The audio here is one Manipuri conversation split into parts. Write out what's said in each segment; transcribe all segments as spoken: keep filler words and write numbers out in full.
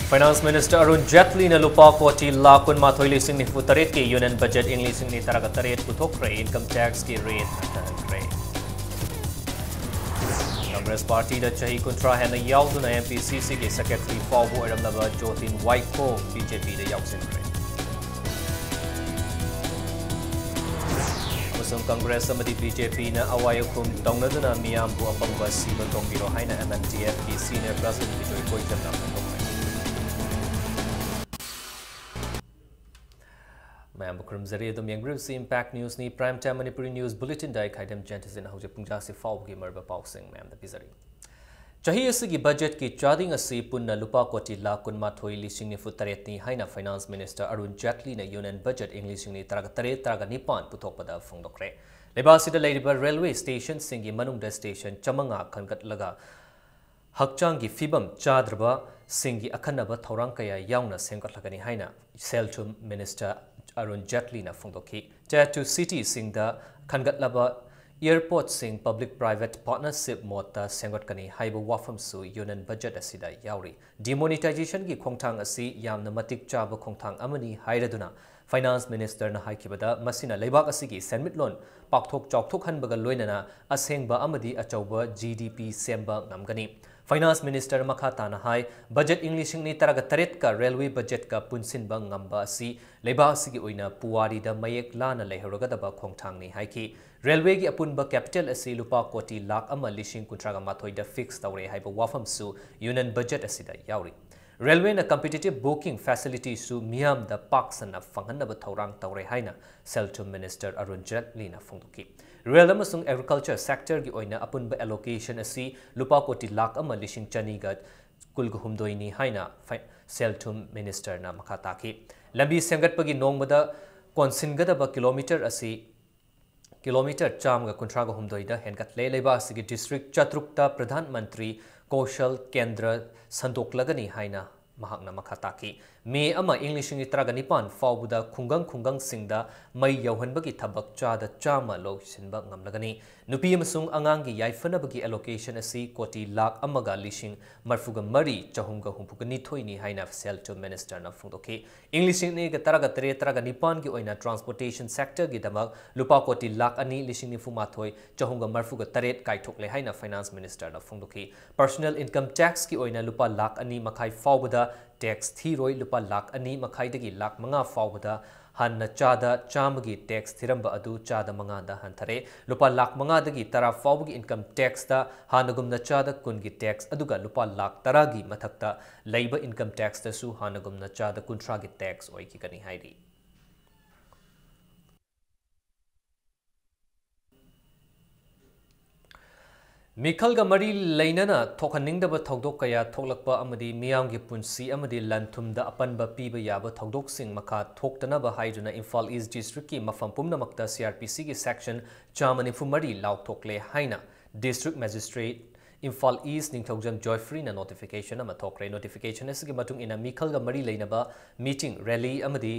Finance Minister Arun Jaitley ꯅ ꯂꯨꯄꯥ ꯀꯣꯇꯤ ꯂꯥꯈ ꯀꯨꯟꯃꯥꯊꯣꯏ ꯂꯤꯁꯤꯡ ꯅꯤꯐꯨ ꯇꯔꯦꯠꯀꯤ Union Budget ꯏꯪ ꯂꯤꯁꯤꯡ ꯑꯅꯤ ꯇꯔꯥꯒ ꯇꯔꯦꯠ ꯄꯨꯊꯣꯛꯈ꯭ꯔꯦ, income tax ꯀꯤ rate ꯍꯟꯊꯍꯟꯈ꯭ꯔꯦ꯫ Congress Party ꯗ ꯆꯍꯤ ꯀꯨꯟꯊ꯭ꯔꯥ ꯍꯦꯟꯅ ꯌꯥꯎꯗꯨꯅ M P C C ꯒꯤ Secretary ꯐꯥꯎꯕ ꯑꯣꯏꯔꯝꯂꯕ ꯖꯣꯇꯤꯟ ꯋꯥꯏꯀꯣ B J P ꯗ ꯌꯥꯎꯁꯤꯟꯈ꯭ꯔꯦ꯫ ꯑꯃꯁꯨꯡ Congress ꯑꯃꯗꯤ B J P ꯅ ꯑꯋꯥꯏ ꯑꯈꯨꯝ ꯇꯧꯅꯗꯨꯅ ꯃꯤꯌꯥꯝꯕꯨ ꯑꯄꯪꯕ ꯁꯤꯕ ꯇꯣꯡꯕꯤꯔꯣ ꯍꯥꯏꯅ M N D F ꯀꯤ senior president ꯕꯤꯖꯣꯏ ꯀꯣꯏꯆꯝꯅ ꯐꯣꯡꯗꯣꯛꯈ꯭ꯔꯦ꯫ ꯃꯌꯥꯝꯕꯨ ꯈꯨꯔꯨꯝꯖꯔꯤ꯫ ꯑꯗꯨꯝ ꯌꯦꯡꯕꯤꯔꯤꯕꯁꯤ Impact News ꯅꯤ꯫ Prime Time Manipuri news bulletin ꯗ ꯑꯩ ꯈꯥꯏꯗꯦꯝ ꯖꯌꯟꯇꯁꯤꯅ ꯍꯧꯖꯤꯛ ꯄꯨꯡꯖꯥꯁꯤ ꯐꯥꯎꯕꯒꯤ ꯃꯔꯨꯑꯣꯏꯕ ꯄꯥꯎꯁꯤꯡ ꯃꯌꯥꯝꯗ ꯄꯤꯖꯔꯤ꯫ ꯆꯍꯤ ꯑꯁꯤꯒꯤ budget ꯀꯤ ꯆꯥꯗꯤꯡ ꯑꯁꯤ ꯄꯨꯟꯅ ꯂꯨꯄꯥ ꯀꯣꯇꯤ ꯂꯥꯈ ꯀꯨꯟꯃꯥꯊꯣꯏ ꯂꯤꯁꯤꯡ ꯅꯤꯐꯨ ꯇꯔꯦꯠꯅꯤ ꯍꯥꯏꯅ Finance Minister Arun ꯖꯦꯠꯂꯤꯅ Union Budget ꯏꯪ ꯂꯤꯁꯤꯡ ꯑꯅꯤ ꯇꯔꯥꯒ ꯇꯔꯦꯠ ꯇꯔꯥꯒ ꯅꯤꯄꯥꯟ ꯄꯨꯊꯣꯛꯄꯗ ꯐꯣꯡꯗꯣꯛꯈ꯭ꯔꯦ꯫ ꯂꯩꯕꯥꯛ ꯑꯁꯤꯗ ꯂꯩꯔꯤꯕ railway station ꯁꯤꯡꯒꯤ ꯃꯅꯨꯡꯗ station ꯆꯥꯃꯉꯥ ꯈꯟꯒꯠꯂꯒ ꯍꯛꯆꯥꯡꯒꯤ ꯐꯤꯕꯝ ꯆꯥꯗ꯭ꯔꯕꯁꯤꯡꯒꯤ ꯑꯈꯟꯅꯕ ꯊꯧꯔꯥꯡ ꯀꯌꯥ ꯌꯥꯎꯅ ꯁꯦꯝꯒꯠꯂꯒꯅꯤ ꯍꯥꯏꯅ ꯁꯦꯜ ꯊꯨꯝ Minister ꯑꯔꯨꯟ ꯖꯦꯠꯂꯤꯅ ꯐꯣꯡꯗꯣꯛꯈꯤ꯫ Tier two city ꯁꯤꯡꯗ ꯈꯟꯒꯠꯂꯕ airport ꯁꯤꯡ public private partnership mode ꯇ ꯁꯦꯝꯒꯠꯀꯅꯤ ꯍꯥꯏꯕ ꯋꯥꯐꯝꯁꯨ Union Budget ꯑꯁꯤꯗ ꯌꯥꯎꯔꯤ꯫ Demonetization ꯒꯤ ꯈꯣꯡꯊꯥꯡ ꯑꯁꯤ ꯌꯥꯝꯅ ꯃꯇꯤꯛ ꯆꯥꯕ ꯈꯣꯡꯊꯥꯡ ꯑꯃꯅꯤ ꯍꯥꯏꯔꯗꯨꯅ Finance Minister ꯅ ꯍꯥꯏꯈꯤꯕꯗ, ꯃꯁꯤꯅ ꯂꯩꯕꯥꯛ ꯑꯁꯤꯒꯤ ꯁꯦꯟꯃꯤꯠꯂꯣꯟ ꯄꯥꯛꯊꯣꯛ ꯆꯥꯎꯊꯣꯛꯍꯟꯕꯒ ꯂꯣꯏꯅꯅ ꯑꯁꯦꯡꯕ ꯑꯃꯗꯤ ꯑꯆꯧꯕ G D P ꯁꯦꯝꯕ ꯉꯝꯒꯅꯤ꯫ Finance Minister ꯅ ꯃꯈꯥ ꯇꯥꯅ ꯍꯥꯏ, budget ꯏꯪ ꯂꯤꯁꯤꯡ ꯑꯅꯤ ꯇꯔꯥꯒ ꯇꯔꯦꯠꯀ railway budget ꯀ ꯄꯨꯟꯁꯤꯟꯕ ꯉꯝꯕ ꯑꯁꯤ ꯂꯩꯕꯥꯛ ꯑꯁꯤꯒꯤ ꯑꯣꯏꯅ ꯄꯨꯋꯥꯔꯤꯗ ꯃꯌꯦꯛ ꯂꯥꯅ ꯂꯩꯍꯧꯔꯒꯗꯕ ꯈꯣꯡꯊꯥꯡꯅꯤ ꯍꯥꯏꯈꯤ꯫ Railway ꯒꯤ ꯑꯄꯨꯟꯕ capital ꯑꯁꯤ ꯂꯨꯄꯥ ꯀꯣꯇꯤ ꯂꯥꯈ ꯑꯃ ꯂꯤꯁꯤꯡ ꯀꯨꯟꯊ꯭ꯔꯥꯒ ꯃꯥꯊꯣꯏꯗ fix ꯇꯧꯔꯦ ꯍꯥꯏꯕ ꯋꯥꯐꯝꯁꯨ Union Budget ꯑꯁꯤꯗ ꯌꯥꯎꯔꯤ꯫ Railway ꯅ competitive booking facility ꯁꯨ ꯃꯤꯌꯥꯝꯗ ꯄꯥꯛ ꯁꯟꯅ ꯐꯪꯍꯟꯅꯕ ꯊꯧꯔꯥꯡ ꯇꯧꯔꯦ ꯍꯥꯏꯅ ꯁꯦꯜ ꯊꯨꯝ Minister ꯑꯔꯨꯟ ꯖꯦꯠꯂꯤꯅ ꯐꯣꯡꯗꯣꯛꯈꯤ꯫ Rail ꯑꯃꯁꯨꯡ agriculture sector ꯒꯤ ꯑꯣꯏꯅ ꯑꯄꯨꯟꯕ allocation ꯑꯁꯤ ꯂꯨꯄꯥ ꯀꯣꯇꯤ ꯂꯥꯈ ꯑꯃ ꯂꯤꯁꯤꯡ ꯆꯅꯤꯒ ꯀꯨꯟꯒ ꯍꯨꯝꯗꯣꯏꯅꯤ ꯍꯥꯏꯅ ꯐ-, ꯁꯦꯜ ꯊꯨꯝ Minister ꯅ ꯃꯈꯥ ꯇꯥꯈꯤ꯫ ꯂꯝꯕꯤ ꯁꯦꯝꯒꯠꯄꯒꯤ ꯅꯣꯡꯃꯗ ꯀꯣꯟꯁꯤꯟꯒꯗꯕ kilometre ꯑꯁꯤ kilometre ꯆꯥꯝꯃꯒ ꯀꯨꯟꯊ꯭ꯔꯥꯒ ꯍꯨꯝꯗꯣꯏꯗ ꯍꯦꯟꯒꯠꯂꯦ꯫ ꯂꯩꯕꯥꯛ ꯑꯁꯤꯒꯤ district ꯆꯥꯇ꯭ꯔꯨꯛꯇ ꯄ꯭ꯔꯙꯥꯟ ꯃꯟꯇ꯭ꯔꯤ ꯀꯧꯁꯜ ꯀꯦꯟꯗ꯭ꯔ ꯁꯟꯗꯣꯛꯂꯒꯅꯤ ꯍꯥꯏꯅ ꯃꯍꯥꯛꯅ ꯃꯈꯥ ꯇꯥꯈꯤ꯫ ꯃꯦ ꯑꯃ ꯏꯪ ꯂꯤꯁꯤꯡ ꯑꯅꯤ ꯇꯔꯥꯒ ꯅꯤꯄꯥꯟ ꯐꯥꯎꯕꯗ ꯈꯨꯡꯒꯪ ꯈꯨꯡꯒꯪꯁꯤꯡꯗ ꯃꯩ ꯌꯧꯍꯟꯕꯒꯤ ꯊꯕꯛ ꯆꯥꯗ ꯆꯥꯝꯃ ꯂꯣꯏꯁꯤꯟꯕ ꯉꯝꯂꯒꯅꯤ꯫ ꯅꯨꯄꯤ ꯑꯃꯁꯨꯡ ꯑꯉꯥꯡꯒꯤ ꯌꯥꯏꯐꯅꯕꯒꯤ allocation ꯑꯁꯤ ꯀꯣꯇꯤ ꯂꯥꯈ ꯑꯃꯒ ꯂꯤꯁꯤꯡ ꯃꯔꯐꯨꯒ ꯃꯔꯤ ꯆꯍꯨꯝꯒ ꯍꯨꯝꯐꯨꯒ ꯅꯤꯊꯣꯏꯅꯤ ꯍꯥꯏꯅ ꯁꯦꯜ ꯊꯨꯝ ꯃꯤꯅꯤꯁꯇꯔꯅ ꯐꯣꯡꯗꯣꯛꯈꯤ꯫ ꯏꯪ ꯂꯤꯁꯤꯡ ꯑꯅꯤꯒ ꯇꯔꯥꯒ ꯇꯔꯦꯠ ꯇꯔꯥꯒ ꯅꯤꯄꯥꯟꯒꯤ ꯑꯣꯏꯅ transportation sectorꯒꯤꯗꯃꯛ ꯂꯨꯄꯥ ꯀꯣꯇꯤ ꯂꯥꯈ ꯑꯅꯤ ꯂꯤꯁꯤꯡ ꯅꯤꯐꯨ ꯃꯥꯊꯣꯏ ꯆꯍꯨꯝꯒ ꯃꯔꯐꯨꯒ ꯇꯔꯦꯠ ꯀꯥꯏꯊꯣꯛꯂꯦ ꯍꯥꯏꯅ ꯐꯥꯏꯅꯥꯟꯁ ꯃꯤꯅꯤꯁꯇꯔꯅ ꯐꯣꯡꯗꯣꯛꯈꯤ꯫ Personal income taxꯀꯤ ꯑꯣꯏꯅ ꯂꯨꯄꯥ ꯂꯥꯈ ꯑꯅꯤ ꯃꯈꯥꯏ ꯐꯥꯎꯕꯗ tax ꯊꯤꯔꯣꯏ, ꯂꯨꯄꯥ ꯂꯥꯈ ꯑꯅꯤ ꯃꯈꯥꯏꯗꯒꯤ ꯂꯥꯈ ꯃꯉꯥ ꯐꯥꯎꯕꯗ ꯍꯥꯟꯅ ꯆꯥꯗ ꯆꯥꯝꯃꯒꯤ tax ꯊꯤꯔꯝꯕ ꯑꯗꯨ ꯆꯥꯗ ꯃꯉꯥꯗ ꯍꯟꯊꯔꯦ꯫ ꯂꯨꯄꯥ ꯂꯥꯈ ꯃꯉꯥꯗꯒꯤ ꯇꯔꯥ ꯐꯥꯎꯕꯒꯤ income taxꯇ ꯍꯥꯟꯅꯒꯨꯝꯅ ꯆꯥꯗ ꯀꯨꯟꯒꯤ tax, ꯑꯗꯨꯒ ꯂꯨꯄꯥ ꯂꯥꯈ ꯇꯔꯥꯒꯤ ꯃꯊꯛꯇ ꯂꯩꯕ income taxꯇꯁꯨ ꯍꯥꯟꯅꯒꯨꯝꯅ ꯆꯥꯗ ꯀꯨꯟꯊ꯭ꯔꯥꯒꯤ tax ꯑꯣꯏꯈꯤꯒꯅꯤ ꯍꯥꯏꯔꯤ꯫ ꯃꯤꯈꯜꯒ ꯃꯔꯤ ꯂꯩꯅꯅ ꯊꯣꯛꯍꯟꯅꯤꯡꯗꯕ ꯊꯧꯗꯣꯛ ꯀꯌꯥ ꯊꯣꯛꯂꯛꯄ ꯑꯃꯗꯤ ꯃꯤꯌꯥꯝꯒꯤ ꯄꯨꯟꯁꯤ ꯑꯃꯗꯤ ꯂꯟ ꯊꯨꯝꯗ ꯑꯄꯟꯕ ꯄꯤꯕ ꯌꯥꯕ ꯊꯧꯗꯣꯛꯁꯤꯡ ꯃꯈꯥ ꯊꯣꯛꯇꯅꯕ ꯍꯥꯏꯗꯨꯅ ꯏꯝꯐꯥꯜ ꯏꯁ ꯗꯤꯁꯇ꯭ꯔꯤꯛꯀꯤ ꯃꯐꯝ ꯄꯨꯝꯅꯃꯛꯇ ꯁꯤ ꯑꯥꯔ ꯄꯤ ꯁꯤꯒꯤ ꯁꯦꯛꯁꯟ ꯆꯥꯝꯃ ꯅꯤꯐꯨ ꯃꯔꯤ ꯂꯥꯎꯊꯣꯛꯂꯦ ꯍꯥꯏꯅ ꯗꯤꯁꯇ꯭ꯔꯤꯛ ꯃꯦꯖꯤꯁꯇ꯭ꯔꯦꯠ ꯏꯝꯐꯥꯜ ꯏꯁ ꯅꯤꯡꯊꯧꯖꯝ ꯖꯣꯏꯐ꯭ꯔꯤꯅ ꯅꯣꯇꯤꯐꯤꯀꯦꯁꯟ ꯑꯃ ꯊꯣꯛꯈ꯭ꯔꯦ꯫ ꯅꯣꯇꯤꯐꯤꯀꯦꯁꯟ ꯑꯁꯤꯒꯤ ꯃꯇꯨꯡ ꯏꯟꯅ ꯃꯤꯈꯜꯒ ꯃꯔꯤ ꯂꯩꯅꯕ ꯃꯤꯇꯤꯡ, ꯔꯦꯂꯤ ꯑꯃꯗꯤ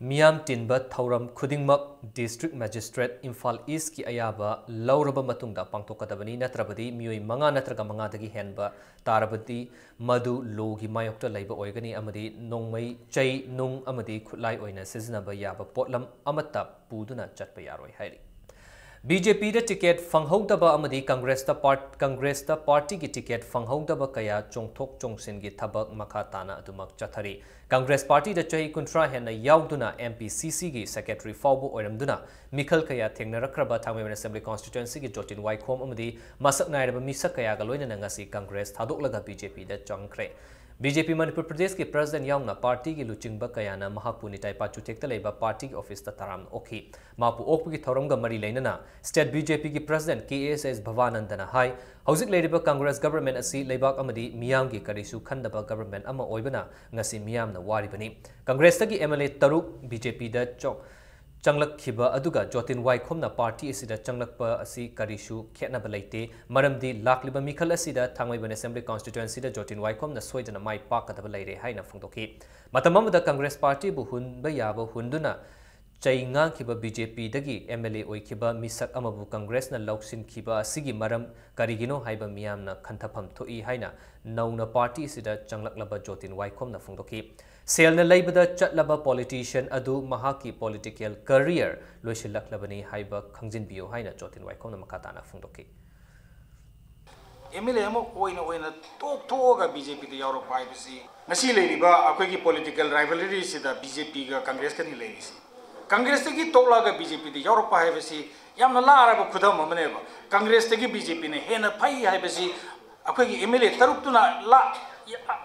ꯃꯤꯌꯥꯝ ꯇꯤꯟꯕ ꯊꯧꯔꯝ ꯈꯨꯗꯤꯡꯃꯛ ꯗꯤꯁꯇ꯭ꯔꯤꯛ ꯃꯦꯖꯤꯁꯇ꯭ꯔꯦꯠ ꯏꯝꯐꯥꯜ ꯏꯁꯀꯤ ꯑꯌꯥꯕ ꯂꯧꯔꯕ ꯃꯇꯨꯡꯗ ꯄꯥꯡꯊꯣꯛꯀꯗꯕꯅꯤ, ꯅꯠꯇ꯭ꯔꯕꯗꯤ ꯃꯤꯑꯣꯏ ꯃꯉꯥ ꯅꯠꯇ꯭ꯔꯒ ꯃꯉꯥꯗꯒꯤ ꯍꯦꯟꯕ ꯇꯥꯔꯕꯗꯤ ꯃꯗꯨ ꯂꯣꯒꯤ ꯃꯥꯌꯣꯛꯇ ꯂꯩꯕ ꯑꯣꯏꯒꯅꯤ ꯑꯃꯗꯤ ꯅꯣꯡꯃꯩ, ꯆꯩ, ꯅꯨꯡ ꯑꯃꯗꯤ ꯈꯨꯠꯂꯥꯏ ꯑꯣꯏꯅ ꯁꯤꯖꯤꯟꯅꯕ ꯌꯥꯕ ꯄꯣꯠꯂꯝ ꯑꯃꯠꯇ ꯄꯨꯗꯨꯅ ꯆꯠꯄ ꯌꯥꯔꯣꯏ ꯍꯥꯏꯔꯤ꯫ ꯕꯤ ꯖꯦ ꯄꯤꯗ ꯇꯤꯀꯦꯠ ꯐꯪꯍꯧꯗꯕ ꯑꯃꯗꯤ ꯀꯪꯒ꯭ꯔꯦꯁꯇ ꯄꯥꯔꯠ-, ꯀꯪꯒ꯭ꯔꯦꯁꯇ ꯄꯥꯔꯇꯤꯒꯤ ꯇꯤꯀꯦꯠ ꯐꯪꯍꯧꯗꯕ ꯀꯌꯥ ꯆꯣꯡꯊꯣꯛ ꯆꯣꯡꯁꯤꯟꯒꯤ ꯊꯕꯛ ꯃꯈꯥ ꯇꯥꯅ ꯑꯗꯨꯃꯛ ꯆꯠꯊꯔꯤ꯫ ꯀꯪꯒ꯭ꯔꯦꯁ ꯄꯥꯔꯇꯤꯗ ꯆꯍꯤ ꯀꯨꯟꯊ꯭ꯔꯥ ꯍꯦꯟꯅ ꯌꯥꯎꯗꯨꯅ ꯑꯦꯝ ꯄꯤ ꯁꯤ ꯁꯤꯒꯤ ꯁꯦꯀ꯭ꯔꯦꯇꯔꯤ ꯐꯥꯎꯕ ꯑꯣꯏꯔꯝꯗꯨꯅ ꯃꯤꯈꯜ ꯀꯌꯥ ꯊꯦꯡꯅꯔꯛꯈ꯭ꯔꯕ ꯊꯥꯡꯃꯩꯕꯟ ꯑꯦꯁꯦꯝꯕ꯭ꯂꯤ ꯀꯣꯟꯁꯇꯤꯇ꯭ꯋꯦꯟꯁꯤꯒꯤ ꯖꯣꯇꯤꯟ ꯋꯥꯏꯈꯣꯝ ꯑꯃꯗꯤ ꯃꯁꯛ ꯅꯥꯏꯔꯕ ꯃꯤꯁꯛ ꯀꯌꯥꯒ ꯂꯣꯏꯅꯅ ꯉꯁꯤ ꯀꯪꯒ꯭ꯔꯦꯁ ꯊꯥꯗꯣꯛꯂꯒ ꯕꯤ ꯖꯦ ꯄꯤꯗ ꯆꯪꯈ꯭ꯔꯦ꯫ ꯕꯤ ꯖꯦ ꯄꯤ ꯃꯅꯤꯄꯨꯔ ꯄ꯭ꯔꯗꯦꯁꯀꯤ ꯄ꯭ꯔꯁꯤꯗꯦꯟꯠ ꯌꯥꯎꯅ ꯄꯥꯔꯇꯤꯒꯤ ꯂꯨꯆꯤꯡꯕ ꯀꯌꯥꯅ ꯃꯍꯥꯛꯄꯨ ꯅꯤꯇꯥꯏ ꯄꯥꯆꯨꯊꯦꯛꯇ ꯂꯩꯕ ꯄꯥꯔꯇꯤꯒꯤ ꯑꯣꯐꯤꯁꯇ ꯇꯔꯥꯝꯅ ꯑꯣꯛꯈꯤ꯫ ꯃꯍꯥꯛꯄꯨ ꯑꯣꯛꯄꯒꯤ ꯊꯧꯔꯝꯒ ꯃꯔꯤ ꯂꯩꯅꯅ ꯁ꯭ꯇꯦꯠ ꯕꯤ ꯖꯦ ꯄꯤꯒꯤ ꯄ꯭ꯔꯁꯤꯗꯦꯟꯠ ꯀꯦ ꯑꯦꯁ ꯑꯦꯁ ꯚꯕꯥꯅꯟꯗꯅ ꯍꯥꯏ, ꯍꯧꯖꯤꯛ ꯂꯩꯔꯤꯕ ꯀꯪꯒ꯭ꯔꯦꯁ ꯒꯚꯔꯟꯃꯦꯟꯠ ꯑꯁꯤ ꯂꯩꯕꯥꯛ ꯑꯃꯗꯤ ꯃꯤꯌꯥꯝꯒꯤ ꯀꯔꯤꯁꯨ ꯈꯟꯗꯕ ꯒꯚꯔꯟꯃꯦꯟꯠ ꯑꯃ ꯑꯣꯏꯕꯅ ꯉꯁꯤ ꯃꯤꯌꯥꯝꯅ ꯋꯥꯔꯤꯕꯅꯤ꯫ ꯀꯪꯒ꯭ꯔꯦꯁꯇꯒꯤ ꯑꯦꯝ ꯑꯦꯜ ꯑꯦ ꯇꯔꯨꯛ ꯕꯤ ꯖꯦ ꯄꯤꯗ ꯆꯣ-, ꯆꯪꯂꯛꯈꯤꯕ ꯑꯗꯨꯒ ꯖꯣꯇꯤꯟ ꯋꯥꯏꯈꯣꯝꯅ ꯄꯥꯔꯇꯤ ꯑꯁꯤꯗ ꯆꯪꯂꯛꯄ ꯑꯁꯤ ꯀꯔꯤꯁꯨ ꯈꯦꯠꯅꯕ ꯂꯩꯇꯦ꯫ ꯃꯔꯝꯗꯤ ꯂꯥꯛꯂꯤꯕ ꯃꯤꯈꯜ ꯑꯁꯤꯗ ꯊꯥꯡꯃꯩꯕꯟ ꯑꯦꯁꯦꯝꯕ꯭ꯂꯤ ꯀꯣꯟꯁꯇꯤꯇ꯭ꯋꯦꯟꯁꯤꯗ ꯖꯣꯇꯤꯟ ꯋꯥꯏꯈꯣꯝꯅ ꯁꯣꯏꯗꯅ ꯃꯥꯏ ꯄꯥꯛꯀꯗꯕ ꯂꯩꯔꯦ ꯍꯥꯏꯅ ꯐꯣꯡꯗꯣꯛꯈꯤ꯫ ꯃꯇꯝ ꯑꯃꯗ ꯀꯪꯒ꯭ꯔꯦꯁ ꯄꯥꯔꯇꯤꯕꯨ ꯍꯨꯟꯕ ꯌꯥꯕ ꯍꯨꯟꯗꯨꯅ ꯆꯩ ꯉꯥꯡꯈꯤꯕ ꯕꯤ ꯖꯦ ꯄꯤꯗꯒꯤ ꯑꯦꯝ ꯑꯦꯜ ꯑꯦ ꯑꯣꯏꯈꯤꯕ ꯃꯤꯁꯛ ꯑꯃꯕꯨ ꯀꯪꯒ꯭ꯔꯦꯁꯅ ꯂꯧꯁꯤꯟꯈꯤꯕ ꯑꯁꯤꯒꯤ ꯃꯔꯝ ꯀꯔꯤꯒꯤꯅꯣ ꯍꯥꯏꯕ ꯃꯤꯌꯥꯝꯅ ꯈꯟꯊꯐꯝ ꯊꯣꯛꯏ ꯍꯥꯏꯅ ꯅꯧꯅ ꯄꯥꯔꯇꯤ ꯑꯁꯤꯗ ꯆꯪꯂꯛꯂꯕ ꯖꯣꯇꯤꯟ ꯋꯥꯏꯈꯣꯝꯅ ꯐꯣꯡꯗꯣꯛꯈꯤ꯫ ꯁꯦꯜꯅ ꯂꯩꯕꯗ ꯆꯠꯂꯕ ꯄꯣꯂꯤꯇꯤꯁꯤꯌꯟ ꯑꯗꯨ ꯃꯍꯥꯛꯀꯤ ꯄꯣꯂꯤꯇꯤꯀꯦꯜ ꯀꯔꯤꯌꯔ ꯂꯣꯏꯁꯤꯜꯂꯛꯂꯕꯅꯤ ꯍꯥꯏꯕ ꯈꯪꯖꯤꯟꯕꯤꯌꯨ ꯍꯥꯏꯅ ꯖꯣꯇꯤꯟ ꯋꯥꯏꯈꯣꯝꯅ ꯃꯈꯥ ꯇꯥꯅ ꯐꯣꯡꯗꯣꯛꯈꯤ꯫ ꯑꯦꯝ ꯑꯦꯜ ꯑꯦ ꯑꯃ ꯑꯣꯏꯅ ꯑꯣꯏꯅ ꯇꯣꯛꯊꯣꯛꯑꯒ ꯕꯤ ꯖꯦ ꯄꯤꯗ ꯌꯥꯎꯔꯛꯄ ꯍꯥꯏꯕꯁꯤ ꯉꯁꯤ ꯂꯩꯔꯤꯕ ꯑꯩꯈꯣꯏꯒꯤ ꯄꯣꯂꯤꯇꯤꯀꯦꯜ ꯔꯥꯏꯕꯦꯂꯔꯤꯁꯤꯗ ꯕꯤ ꯖꯦ ꯄꯤꯒ ꯀꯪꯒ꯭ꯔꯦꯁꯀꯅꯤ ꯂꯩꯔꯤꯁꯤ꯫ ꯀꯪꯒ꯭ꯔꯦꯁꯇꯒꯤ ꯇꯣꯛꯂꯛꯑꯒ ꯕꯤ ꯖꯦ ꯄꯤꯗ ꯌꯥꯎꯔꯛꯄ ꯍꯥꯏꯕꯁꯤ ꯌꯥꯝꯅ ꯂꯥꯔꯕ ꯈꯨꯗꯝ ꯑꯃꯅꯦꯕ꯫ ꯀꯪꯒ꯭ꯔꯦꯁꯇꯒꯤ ꯕꯤ ꯖꯦ ꯄꯤꯅ ꯍꯦꯟꯅ ꯐꯩ ꯍꯥꯏꯕꯁꯤ ꯑꯩꯈꯣꯏꯒꯤ ꯑꯦꯝ ꯑꯦꯜ ꯑꯦ ꯇꯔꯨꯛꯇꯨꯅ ꯂꯥ-,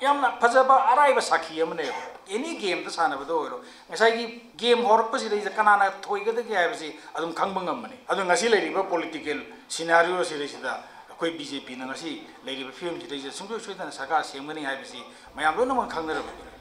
ꯌꯥꯝꯅ ꯐꯖꯕ ꯑꯔꯥꯏꯕ ꯁꯥꯈꯤ ꯑꯃꯅꯦꯕ꯫ ꯑꯦꯅꯤ ꯒꯦꯝꯗ ꯁꯥꯟꯅꯕꯗ ꯑꯣꯏꯔꯣ, ꯉꯁꯥꯏꯒꯤ ꯒꯦꯝ ꯍꯧꯔꯛꯄꯁꯤꯗꯩꯗ ꯀꯅꯥꯅ ꯊꯣꯏꯒꯗꯒꯦ ꯍꯥꯏꯕꯁꯤ ꯑꯗꯨꯝ ꯈꯪꯕ ꯉꯝꯕꯅꯤ꯫ ꯑꯗꯣ ꯉꯁꯤ ꯂꯩꯔꯤꯕ ꯄꯣꯂꯤꯇꯤꯀꯦꯜ ꯁꯤꯅꯥꯔꯤꯑꯣ ꯑꯁꯤꯗꯩꯁꯤꯗ ꯑꯩꯈꯣꯏ ꯕꯤ ꯖꯦ ꯄꯤꯅ ꯉꯁꯤ ꯂꯩꯔꯤꯕ ꯐꯤꯕꯝꯁꯤꯗꯩꯁꯤꯗ ꯁꯨꯡꯁꯣꯏ ꯁꯣꯏꯗꯅ ꯁꯔꯀꯥꯔ ꯁꯦꯝꯒꯅꯤ ꯍꯥꯏꯕꯁꯤ ꯃꯌꯥꯝ ꯂꯣꯏꯅꯃꯛ ꯈꯪꯅꯔꯕꯗꯨꯅꯤ꯫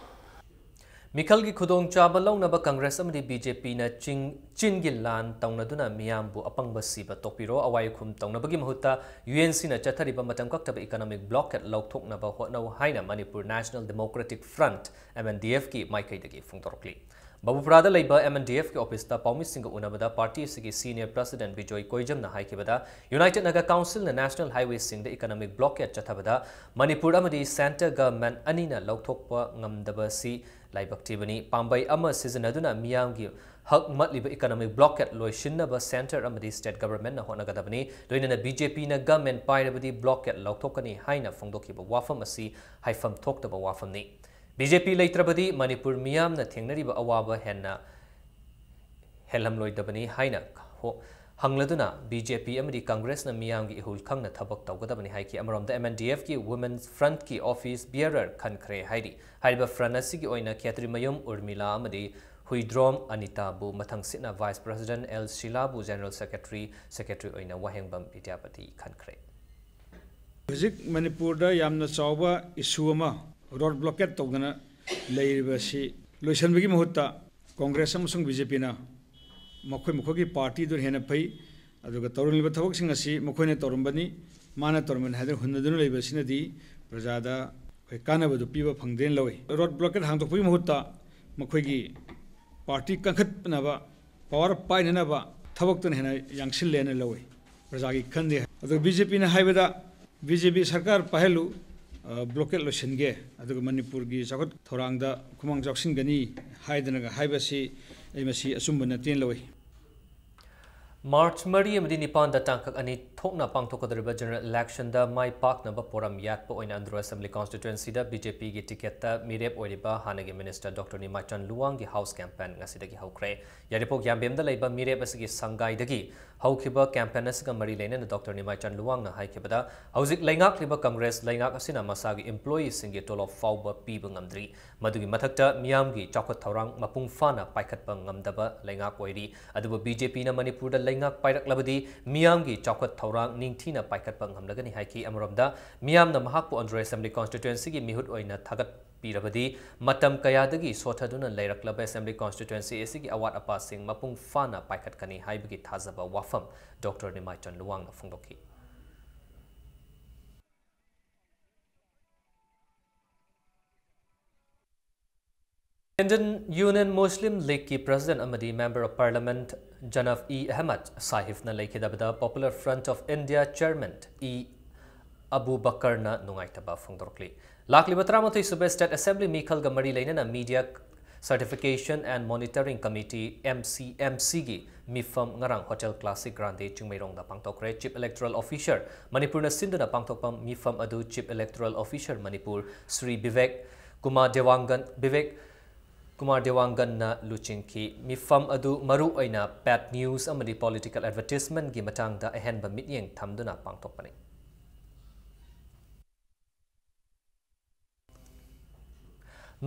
ꯃꯤꯈꯜꯒꯤ ꯈꯨꯗꯣꯡꯆꯥꯕ ꯂꯧꯅꯕ ꯀꯪꯒ꯭ꯔꯦꯁ ꯑꯃꯗꯤ ꯕꯤ ꯖꯦ ꯄꯤꯅ ꯆꯤꯡ, ꯆꯤꯟꯒꯤ ꯂꯥꯟ ꯇꯧꯅꯗꯨꯅ ꯃꯤꯌꯥꯝꯕꯨ ꯑꯄꯪꯕ ꯁꯤꯕ ꯇꯣꯛꯄꯤꯔꯣ, ꯑꯋꯥꯏ ꯑꯈꯨꯝ ꯇꯧꯅꯕꯒꯤ ꯃꯍꯨꯠꯇ ꯌꯨ ꯑꯦꯟ ꯁꯤꯅ ꯆꯠꯊꯔꯤꯕ ꯃꯇꯝ ꯀꯛꯇꯕ ꯏꯀꯣꯅꯣꯃꯤꯛ ꯕ꯭ꯂꯣꯀꯦꯠ ꯂꯧꯊꯣꯛꯅꯕ ꯍꯣꯠꯅꯧ ꯍꯥꯏꯅ Manipur national democratic front, M N D ꯑꯦꯐꯀꯤ ꯃꯥꯏꯀꯩꯗꯒꯤ ꯐꯣꯡꯗꯣꯔꯛꯂꯤ꯫ ꯕꯕꯨꯄꯨꯔꯥꯗ ꯂꯩꯕ ꯑꯦꯝ ꯑꯦꯟ ꯗꯤ ꯑꯦꯐꯀꯤ ꯑꯣꯐꯤꯁꯇ ꯄꯥꯎꯃꯤꯁꯤꯡꯒ ꯎꯅꯕꯗ ꯄꯥꯔꯇꯤ ꯑꯁꯤꯒꯤ ꯁꯤꯅꯤꯌꯔ ꯄ꯭ꯔꯁꯤꯗꯦꯟꯠ ꯕꯤꯖꯣꯏ ꯀꯣꯏꯖꯝꯅ ꯍꯥꯏꯈꯤꯕꯗ, ꯌꯨꯅꯥꯏꯇꯦꯗ ꯅꯥꯒꯥ ꯀꯥꯎꯟꯁꯤꯜꯅ ꯅꯦꯁꯅꯦꯜ ꯍꯥꯏꯋꯦꯁꯤꯡꯗ ꯏꯀꯣꯅꯣꯃꯤꯛ ꯕ꯭ꯂꯣꯀꯦꯠ ꯆꯠꯊꯕꯗ ꯃꯅꯤꯄꯨꯔ ꯑꯃꯗꯤ ꯁꯦꯟꯇꯔ ꯒꯚꯔꯟꯃꯦꯟꯠ ꯑꯅꯤꯅ ꯂꯧꯊꯣꯛꯄ ꯉꯝꯗꯕꯁꯤ ꯂꯥꯏꯕꯛ ꯊꯤꯕꯅꯤ꯫ ꯄꯥꯝꯕꯩ ꯑꯃ ꯁꯤꯖꯤꯟꯅꯗꯨꯅ ꯃꯤꯌꯥꯝꯒꯤ ꯍꯛ ꯃꯠꯂꯤꯕ ꯏꯀꯣꯅꯣꯃꯤꯛ ꯕ꯭ꯂꯣꯀꯦꯠ ꯂꯣꯏꯁꯤꯟꯅꯕ ꯁꯦꯟꯇꯔ ꯑꯃꯗꯤ ꯁ꯭ꯇꯦꯠ ꯒꯚꯔꯟꯃꯦꯟꯠꯅ ꯍꯣꯠꯅꯒꯗꯕꯅꯤ꯫ ꯂꯣꯏꯅꯅ ꯕꯤ ꯖꯦ ꯄꯤꯅ ꯒꯚꯔꯟꯃꯦꯟꯠ ꯄꯥꯏꯔꯕꯗꯤ ꯕ꯭ꯂꯣꯀꯦꯠ ꯂꯧꯊꯣꯛꯀꯅꯤ ꯍꯥꯏꯅ ꯐꯣꯡꯗꯣꯛꯈꯤꯕ ꯋꯥꯐꯝ ꯑꯁꯤ ꯍꯥꯏꯐꯝ ꯊꯣꯛꯇꯕ ꯋꯥꯐꯝꯅꯤ꯫ ꯕꯤ ꯖꯦ ꯄꯤ ꯂꯩꯇ꯭ꯔꯕꯗꯤ ꯃꯅꯤꯄꯨꯔ ꯃꯤꯌꯥꯝꯅ ꯊꯦꯡꯅꯔꯤꯕ ꯑꯋꯥꯕ ꯍꯦꯟꯅ ꯍꯦꯜꯂꯝꯂꯣꯏꯗꯕꯅꯤ ꯍꯥꯏꯅ ꯍꯣ-, ꯍꯪꯂꯗꯨꯅ ꯕꯤ ꯖꯦ ꯄꯤ ꯑꯃꯗꯤ ꯀꯪꯒ꯭ꯔꯦꯁꯅ ꯃꯤꯌꯥꯝꯒꯤ ꯏꯍꯨꯜ ꯈꯪꯅ ꯊꯕꯛ ꯇꯧꯒꯗꯕꯅꯤ ꯍꯥꯏꯈꯤ꯫ ꯑꯃꯔꯣꯝꯗ ꯑꯦꯝ ꯑꯦꯟ ꯗꯤ ꯑꯦꯐꯀꯤ ꯋꯨꯃꯦꯟ ꯐ꯭ꯔꯟꯠꯀꯤ ꯑꯣꯐꯤꯁ ꯕꯤꯌꯔꯔ ꯈꯟꯈ꯭ꯔꯦ ꯍꯥꯏꯔꯤ꯫ ꯍꯥꯏꯔꯤꯕ ꯐ꯭ꯔꯟꯠ ꯑꯁꯤꯒꯤ ꯑꯣꯏꯅ ꯈꯦꯇ꯭ꯔꯤꯃꯌꯨꯝ ꯎꯔꯃꯤꯂꯥ ꯑꯃꯗꯤ ꯍꯨꯏꯗ꯭ꯔꯣꯝ ꯑꯅꯤꯇꯥꯕꯨ, ꯃꯊꯪꯁꯤꯠꯅ ꯚꯥꯏꯁ ꯄ꯭ꯔꯁꯤꯗꯦꯟꯠ ꯑꯦꯜ ꯁꯤꯂꯥꯕꯨ ꯖꯦꯅꯔꯦꯜ ꯁꯦꯀ꯭ꯔꯦꯇꯔꯤ, ꯁꯦꯀ꯭ꯔꯦꯇꯔꯤ ꯑꯣꯏꯅ ꯋꯥꯍꯦꯡꯕꯝ ꯕꯤꯗ꯭ꯌꯥꯄꯇꯤ ꯈꯟꯈ꯭ꯔꯦ꯫ ꯍꯧꯖꯤꯛ ꯃꯅꯤꯄꯨꯔꯗ ꯌꯥꯝꯅ ꯆꯥꯎꯕ ꯏꯁꯨ ꯑꯃ ꯔꯣꯗ ꯕ꯭ꯂꯣꯀꯦꯠ ꯇꯧꯗꯅ ꯂꯩꯔꯤꯕ ꯑꯁꯤ ꯂꯣꯏꯁꯤꯟꯕꯒꯤ ꯃꯍꯨꯠꯇ ꯀꯣꯡꯒ꯭ꯔꯦꯁ ꯑꯃꯁꯨꯡ ꯕꯤ ꯖꯦ ꯄꯤꯅ ꯃꯈꯣꯏ ꯃꯈꯣꯏꯒꯤ ꯄꯥꯔꯇꯤꯗꯨꯅ ꯍꯦꯟꯅ ꯐꯩ, ꯑꯗꯨꯒ ꯇꯧꯔꯝꯂꯤꯕ ꯊꯕꯛꯁꯤꯡ ꯑꯁꯤ ꯃꯈꯣꯏꯅ ꯇꯧꯔꯝꯕꯅꯤ, ꯃꯥꯅ ꯇꯧꯔꯝꯕꯅꯤ ꯍꯥꯏꯗꯨꯅ ꯍꯨꯟꯅꯗꯨꯅ ꯂꯩꯕ ꯑꯁꯤꯅꯗꯤ ꯄ꯭ꯔꯖꯥꯗ ꯑꯩꯈꯣꯏ ꯀꯥꯟꯅꯕꯗꯨ ꯄꯤꯕ ꯐꯪꯗꯦꯅ ꯂꯧꯏ꯫ ꯔꯣꯗ ꯕ꯭ꯂꯣꯀꯦꯠ ꯍꯥꯡꯗꯣꯛꯄꯒꯤ ꯃꯍꯨꯠꯇ ꯃꯈꯣꯏꯒꯤ ꯄꯥꯔꯇꯤ ꯀꯟꯈꯠꯅꯕ, ꯄꯋꯥꯔ ꯄꯥꯏꯅꯅꯕ ꯊꯕꯛꯇꯨꯅ ꯍꯦꯟꯅ ꯌꯥꯡꯁꯤꯜꯂꯦꯅ ꯂꯧꯏ꯫ ꯄ꯭ꯔꯖꯥꯒꯤ ꯈꯟꯗꯦ꯫ ꯑꯗꯨꯒ ꯕꯤ ꯖꯦ ꯄꯤꯅ ꯍꯥꯏꯕꯗ, ꯕꯤ ꯖꯦ ꯄꯤ ꯁꯔꯀꯥꯔ ꯄꯥꯏꯍꯜꯂꯨ, ꯑ, ꯕ꯭ꯂꯣꯀꯦꯠ ꯂꯣꯏꯁꯤꯟꯒꯦ, ꯑꯗꯨꯒ ꯃꯅꯤꯄꯨꯔꯒꯤ ꯆꯥꯎꯈꯠ ꯊꯧꯔꯥꯡꯗ ꯈꯨꯃꯥꯡ ꯆꯥꯎꯁꯤꯟꯒꯅꯤ ꯍꯥꯏꯗꯅꯒ ꯍꯥꯏꯕꯁꯤ ꯑꯩ ꯃꯁꯤ ꯑꯆꯨꯝꯕ ꯅꯠꯇꯦꯅ ꯂꯧꯏ꯫ ꯃꯥꯔꯆ ꯃꯔꯤ ꯑꯃꯗꯤ ꯅꯤꯄꯥꯟꯗ ꯇꯥꯡꯀꯛ ꯑꯅꯤ ꯊꯣꯛꯅ ꯄꯥꯡꯊꯣꯛꯀꯗꯧꯔꯤꯕ ꯖꯦꯅꯔꯦꯜ ꯏꯂꯦꯛꯁꯟꯗ ꯃꯥꯏ ꯄꯥꯛꯅꯕ ꯄꯣꯔꯝ ꯌꯥꯠꯄ ꯑꯣꯏꯅ ꯑꯟꯗ꯭ꯔꯣ ꯑꯦꯁꯦꯝꯕ꯭ꯂꯤ ꯀꯣꯟꯁꯇꯤꯇ꯭ꯋꯦꯟꯁꯤꯗ ꯕꯤ ꯖꯦ ꯄꯤꯒꯤ ꯇꯤꯀꯦꯠꯇ ꯃꯤꯔꯦꯞ ꯑꯣꯏꯔꯤꯕ ꯍꯥꯟꯅꯒꯤ ꯃꯤꯅꯤꯁꯇꯔ ꯗꯣꯛꯇꯔ ꯅꯤꯃꯥꯏꯆꯟ ꯂꯨꯋꯥꯡꯒꯤ ꯍꯥꯎꯁ ꯀꯦꯝꯄꯦꯟ ꯉꯁꯤꯗꯒꯤ ꯍꯧꯈ꯭ꯔꯦ꯫ ꯌꯥꯏꯔꯤꯄꯣꯛ ꯌꯥꯝꯕꯦꯝꯗ ꯂꯩꯕ ꯃꯤꯔꯦꯞ ꯑꯁꯤꯒꯤ ꯁꯪꯒꯥꯏꯗꯒꯤ ꯍꯧꯈꯤꯕ ꯀꯦꯝꯄꯦꯟ ꯑꯁꯤꯒ ꯃꯔꯤ ꯂꯩꯅꯅ ꯗꯣꯛꯇꯔ ꯅꯤꯃꯥꯏꯆꯟ ꯂꯨꯋꯥꯡꯅ ꯍꯥꯏꯈꯤꯕꯗ, ꯍꯧꯖꯤꯛ ꯂꯩꯉꯥꯛꯂꯤꯕ ꯀꯪꯒ꯭ꯔꯦꯁ ꯂꯩꯉꯥꯛ ꯑꯁꯤꯅ ꯃꯁꯥꯒꯤ ꯏꯝꯄ꯭ꯂꯣꯌꯤꯁꯤꯡꯒꯤ ꯇꯣꯂꯣꯞ ꯐꯥꯎꯕ ꯄꯤꯕ ꯉꯝꯗ꯭ꯔꯤ꯫ ꯃꯗꯨꯒꯤ ꯃꯊꯛꯇ ꯃꯤꯌꯥꯝꯒꯤ ꯆꯥꯎꯈꯠ ꯊꯧꯔꯥꯡ ꯃꯄꯨꯡ ꯐꯥꯅ ꯄꯥꯏꯈꯠꯄ ꯉꯝꯗꯕ ꯂꯩꯉꯥꯛ ꯑꯣꯏꯔꯤ꯫ ꯑꯗꯨꯕꯨ ꯕꯤ ꯖꯦ ꯄꯤꯅ ꯃꯅꯤꯄꯨꯔꯗ ꯂꯩꯉꯥꯛ ꯄꯥꯏꯔꯛꯂꯕꯗꯤ ꯃꯤꯌꯥꯝꯒꯤ ꯆꯥꯎꯈꯠ ꯊꯧꯔꯥꯡ ꯅꯤꯡꯊꯤꯅ ꯄꯥꯏꯈꯠꯄ ꯉꯝꯂꯒꯅꯤ ꯍꯥꯏꯈꯤ꯫ ꯑꯃꯔꯣꯝꯗ ꯃꯤꯌꯥꯝꯅ ꯃꯍꯥꯛꯄꯨ ꯑꯟꯗ꯭ꯔꯣ ꯑꯦꯁꯦꯝꯕ꯭ꯂꯤ ꯀꯣꯟꯁꯇꯤꯇ꯭ꯋꯦꯟꯁꯤꯒꯤ ꯃꯤꯍꯨꯠ ꯑꯣꯏꯅ ꯊꯥꯒꯠꯄꯤꯔꯕꯗꯤ ꯃꯇꯝ ꯀꯌꯥꯗꯒꯤ ꯁꯣꯊꯗꯨꯅ ꯂꯩꯔꯛꯂꯕ ꯑꯦꯁꯦꯝꯕ꯭ꯂꯤ ꯀꯣꯟꯁꯇꯤꯇ꯭ꯋꯦꯟꯁꯤ ꯑꯁꯤꯒꯤ ꯑꯋꯥꯠ ꯑꯄꯥꯁꯤꯡ ꯃꯄꯨꯡ ꯐꯥꯅ ꯄꯥꯏꯈꯠꯀꯅꯤ ꯍꯥꯏꯕꯒꯤ ꯊꯥꯖꯕ ꯋꯥꯐꯝ ꯗꯣꯛꯇꯔ ꯅꯤꯃꯥꯏꯆꯟ ꯂꯨꯋꯥꯡꯅ ꯐꯣꯡꯗꯣꯛꯈꯤ꯫ Indian Union Muslim League ꯀꯤ President ꯑꯃꯗꯤ Member of Parliament Janab E Ahmad ꯁꯥꯍꯤꯕꯅ ꯂꯩꯈꯤꯗꯕꯗ Popular Front of India Chairman E Abu ꯕꯀꯔꯅ ꯅꯨꯡꯉꯥꯏꯇꯕ ꯐꯣꯡꯗꯣꯔꯛꯂꯤ꯫ ꯂꯥꯛꯂꯤꯕ ꯇꯔꯥꯃꯥꯊꯣꯏ ꯁꯨꯕ State Assembly ꯃꯤꯈꯜꯒ ꯃꯔꯤ ꯂꯩꯅꯅ Media Certification and Monitoring Committee, M C M C ꯒꯤ ꯃꯤꯐꯝ ꯉꯔꯥꯡ Hotel Classic Grande ꯆꯤꯡꯃꯩꯔꯣꯡꯗ ꯄꯥꯡꯊꯣꯛꯈ꯭ꯔꯦ꯫ Chief Electoral Officer ꯃꯅꯤꯄꯨꯔꯅ ꯁꯤꯟꯗꯨꯅ ꯄꯥꯡꯊꯣꯛꯄ ꯃꯤꯐꯝ ꯑꯗꯨ Chief Electoral Officer Manipur Shri Bibek Kumar ꯗꯦꯋꯥꯡꯒꯟ, Bibek Kumar ꯗꯦꯋꯥꯡꯒꯟꯅ ꯂꯨꯆꯤꯡꯈꯤ꯫ ꯃꯤꯐꯝ ꯑꯗꯨ ꯃꯔꯨ ꯑꯣꯏꯅ paid news ꯑꯃꯗꯤ political advertisement ꯀꯤ ꯃꯇꯥꯡꯗ ꯑꯍꯦꯟꯕ ꯃꯤꯠꯌꯦꯡ ꯊꯝꯗꯨꯅ ꯄꯥꯡꯊꯣꯛꯄꯅꯤ꯫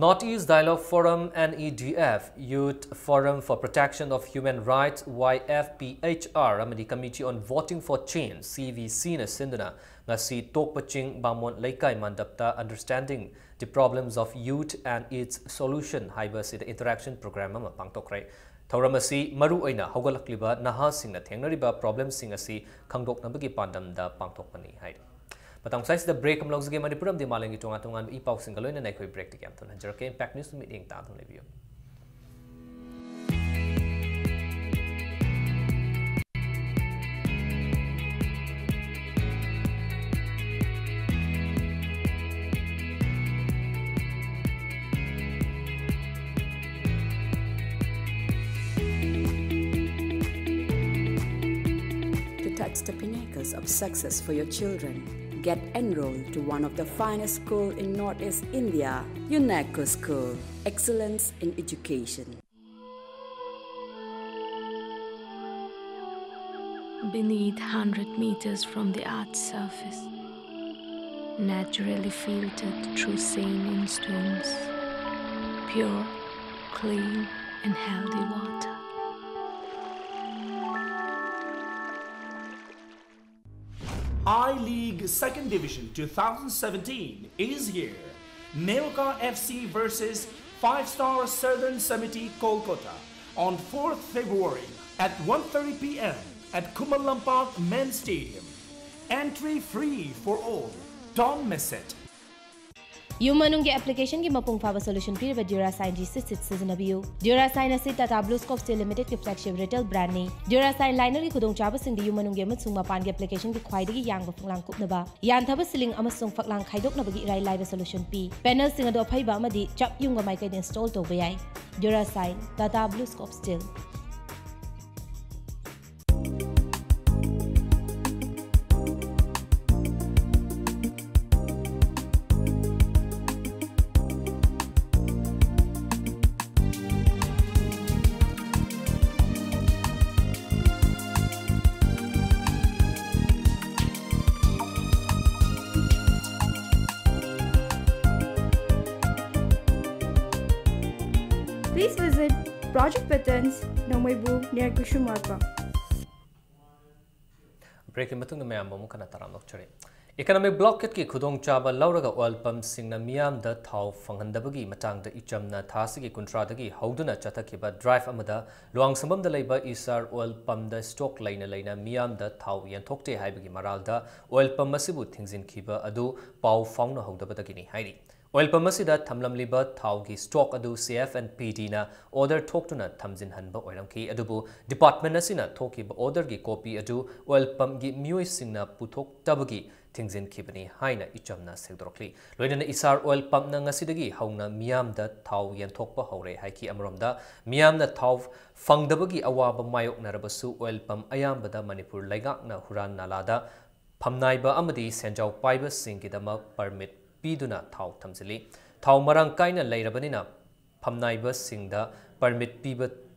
North East Dialogue Forum, N E D F, Youth Forum for Protection of Human Rights, Y F P H R, ꯑꯃꯗꯤ Committee on Voting for Change, C V C ꯅ ꯁꯤꯟꯗꯨꯅ ꯉꯁꯤ ꯇꯣꯛꯄ ꯆꯤꯡ ꯕꯥꯃꯣꯟ ꯂꯩꯀꯥꯏ ꯃꯟꯗꯞꯇ Understanding the Problems of Youth and Its Solution ꯍꯥꯏꯕ ꯑꯁꯤꯗ interaction program ꯑꯃ ꯄꯥꯡꯊꯣꯛꯈ꯭ꯔꯦ꯫ ꯊꯧꯔꯝ ꯑꯁꯤ ꯃꯔꯨꯑꯣꯏꯅ ꯍꯧꯒꯠꯂꯛꯂꯤꯕ ꯅꯍꯥꯁꯤꯡꯅ ꯊꯦꯡꯅꯔꯤꯕ problemꯁꯤꯡ ꯑꯁꯤ ꯈꯪꯗꯣꯛꯅꯕꯒꯤ ꯄꯥꯟꯗꯝꯗ ꯄꯥꯡꯊꯣꯛꯄꯅꯤ ꯍꯥꯏꯔꯤ꯫ ꯃꯇꯥꯡ ꯁ꯭ꯋꯥꯏꯁꯤꯗ break ꯑꯃ ꯂꯧꯖꯒꯦ꯫ ꯃꯅꯤꯄꯨꯔ ꯑꯃꯗꯤ ꯃꯥꯂꯦꯝꯒꯤ ꯇꯣꯉꯥꯟ ꯇꯣꯉꯥꯟꯕ ꯏ ꯄꯥꯎꯁꯤꯡꯒ ꯂꯣꯏꯅꯅ ꯑꯩꯈꯣꯏ breakꯇꯒꯤ ꯌꯥꯝ ꯊꯨꯅ ꯍꯟꯖꯔꯛꯀꯦ꯫ Impact News ꯃꯤꯠꯌꯦꯡ ꯇꯥꯗꯨꯅ ꯂꯩꯕꯤꯌꯨ꯫ To touch the pinnacles of success for your children, get enrolled to one of the finest school in Northeast India, UNESCO School. Excellence in education. Beneath hundred meters from the earth's surface, naturally filtered through saline stones, pure, clean, and healthy water. I-League Second Division two thousand seventeen is here. Neoka F C versus Five Star Southern Samiti Kolkata on fourth February at one thirty p m at Khuman Lampak Men's Stadium. Entry free for all. Don't miss it. ꯌꯨꯝ ꯃꯅꯨꯡꯒꯤ applicationꯒꯤ ꯃꯄꯨꯡ ꯐꯥꯕ solution ꯄꯤꯔꯤꯕ Durasine G six six ꯁꯤꯖꯤꯟꯅꯕꯤꯌꯨ꯫ Durasine ꯑꯁꯤ Tata BlueScope Steel Limitedꯀꯤ flagship retail brandꯅꯤ꯫ Durasine linerꯒꯤ ꯈꯨꯗꯣꯡꯆꯥꯕꯁꯤꯡꯗꯤ ꯌꯨꯝ ꯃꯅꯨꯡꯒꯤ ꯑꯃꯁꯨꯡ ꯃꯄꯥꯟꯒꯤ applicationꯒꯤ ꯈ꯭ꯋꯥꯏꯗꯒꯤ ꯌꯥꯡꯕ ꯐꯛꯂꯥꯡ ꯀꯨꯞꯅꯕ, ꯌꯥꯟꯊꯕ ceiling ꯑꯃꯁꯨꯡ ꯐꯛꯂꯥꯡ ꯈꯥꯏꯗꯣꯛꯅꯕꯒꯤ ꯏꯔꯥꯏ ꯂꯥꯏꯕ solution ꯄꯤ꯫ Panelꯁꯤꯡ ꯑꯗꯨ ꯑꯐꯩꯕ ꯑꯃꯗꯤ ꯆꯞ ꯌꯨꯡꯕ ꯃꯥꯏꯀꯩꯗ install ꯇꯧꯕ ꯌꯥꯏ꯫ Durasine, Tata BlueScope Steel꯫ Please visit Project Patterns, Nongmeibu, near Kushumarpa. Breakꯀꯤ ꯃꯇꯨꯡꯗ ꯃꯌꯥꯝꯕꯨ ꯑꯃꯨꯛ ꯍꯟꯅ ꯇꯔꯥꯝꯅ ꯑꯣꯛꯆꯔꯤ꯫ Economic blockade ꯀꯤ ꯈꯨꯗꯣꯡꯆꯥꯕ ꯂꯧꯔꯒ oil pump ꯁꯤꯡꯅ ꯃꯤꯌꯥꯝꯗ ꯊꯥꯎ ꯐꯪꯍꯟꯗꯕꯒꯤ ꯃꯇꯥꯡꯗ ꯏꯆꯝꯅ ꯊꯥ ꯑꯁꯤꯒꯤ ꯀꯨꯟꯊ꯭ꯔꯥꯗꯒꯤ ꯍꯧꯗꯨꯅ ꯆꯠꯊꯈꯤꯕ drive ꯑꯃꯗ ꯂꯨꯋꯥꯡꯁꯪꯕꯝꯗ ꯂꯩꯕ ꯏꯁꯥꯔ oil pump ꯗ stock ꯂꯩꯅ ꯂꯩꯅ ꯃꯤꯌꯥꯝꯗ ꯊꯥꯎ ꯌꯦꯟꯊꯣꯛꯇꯦ ꯍꯥꯏꯕꯒꯤ ꯃꯔꯥꯜꯗ oil pump ꯑꯁꯤꯕꯨ ꯊꯤꯡꯖꯤꯟꯈꯤꯕ ꯑꯗꯨ ꯄꯥꯎ ꯐꯥꯎꯅꯍꯧꯗꯕꯗꯒꯤꯅꯤ ꯍꯥꯏꯔꯤ꯫ Oil pump ꯑꯁꯤꯗ ꯊꯝꯂꯝꯂꯤꯕ ꯊꯥꯎꯒꯤ stock ꯑꯗꯨ C F and P D ꯅ order ꯊꯣꯛꯇꯨꯅ ꯊꯝꯖꯤꯟꯍꯟꯕ ꯑꯣꯏꯔꯝꯈꯤ꯫ ꯑꯗꯨꯕꯨ department ꯑꯁꯤꯅ ꯊꯣꯛꯈꯤꯕ order ꯒꯤ copy ꯑꯗꯨ oil pump ꯒꯤ ꯃꯤꯑꯣꯏꯁꯤꯡꯅ ꯄꯨꯊꯣꯛꯇꯕꯒꯤ ꯊꯤꯡꯖꯤꯟꯈꯤꯕꯅꯤ ꯍꯥꯏꯅ ꯏꯆꯝꯅ ꯁꯦꯡꯗꯣꯔꯛꯂꯤ꯫ ꯂꯣꯏꯅꯅ ꯏꯁꯥꯔ oil pump ꯅ ꯉꯁꯤꯗꯒꯤ ꯍꯧꯅ ꯃꯤꯌꯥꯝꯗ ꯊꯥꯎ ꯌꯦꯟꯊꯣꯛꯄ ꯍꯧꯔꯦ ꯍꯥꯏꯈꯤ꯫ ꯑꯃꯔꯣꯝꯗ ꯃꯤꯌꯥꯝꯅ ꯊꯥꯎ ꯐꯪꯗꯕꯒꯤ ꯑꯋꯥꯕ ꯃꯥꯌꯣꯛꯅꯔꯕꯁꯨ oil pump ꯑꯌꯥꯝꯕꯗ ꯃꯅꯤꯄꯨꯔ ꯂꯩꯉꯥꯛꯅ ꯍꯨꯔꯥꯟ ꯅꯥꯂꯥꯗ ꯐꯝꯅꯥꯏꯕ ꯑꯃꯗꯤ ꯁꯦꯟꯖꯥꯎ ꯄꯥꯏꯕꯁꯤꯡꯒꯤꯗꯃꯛ permit ꯄꯤꯗꯨꯅ ꯊꯥꯎ ꯊꯝꯖꯤꯜꯂꯤ꯫ ꯊꯥꯎ ꯃꯔꯥꯡ ꯀꯥꯏꯅ ꯂꯩꯔꯕꯅꯤꯅ ꯐꯝꯅꯥꯏꯕꯁꯤꯡꯗ permit ꯄꯤꯕ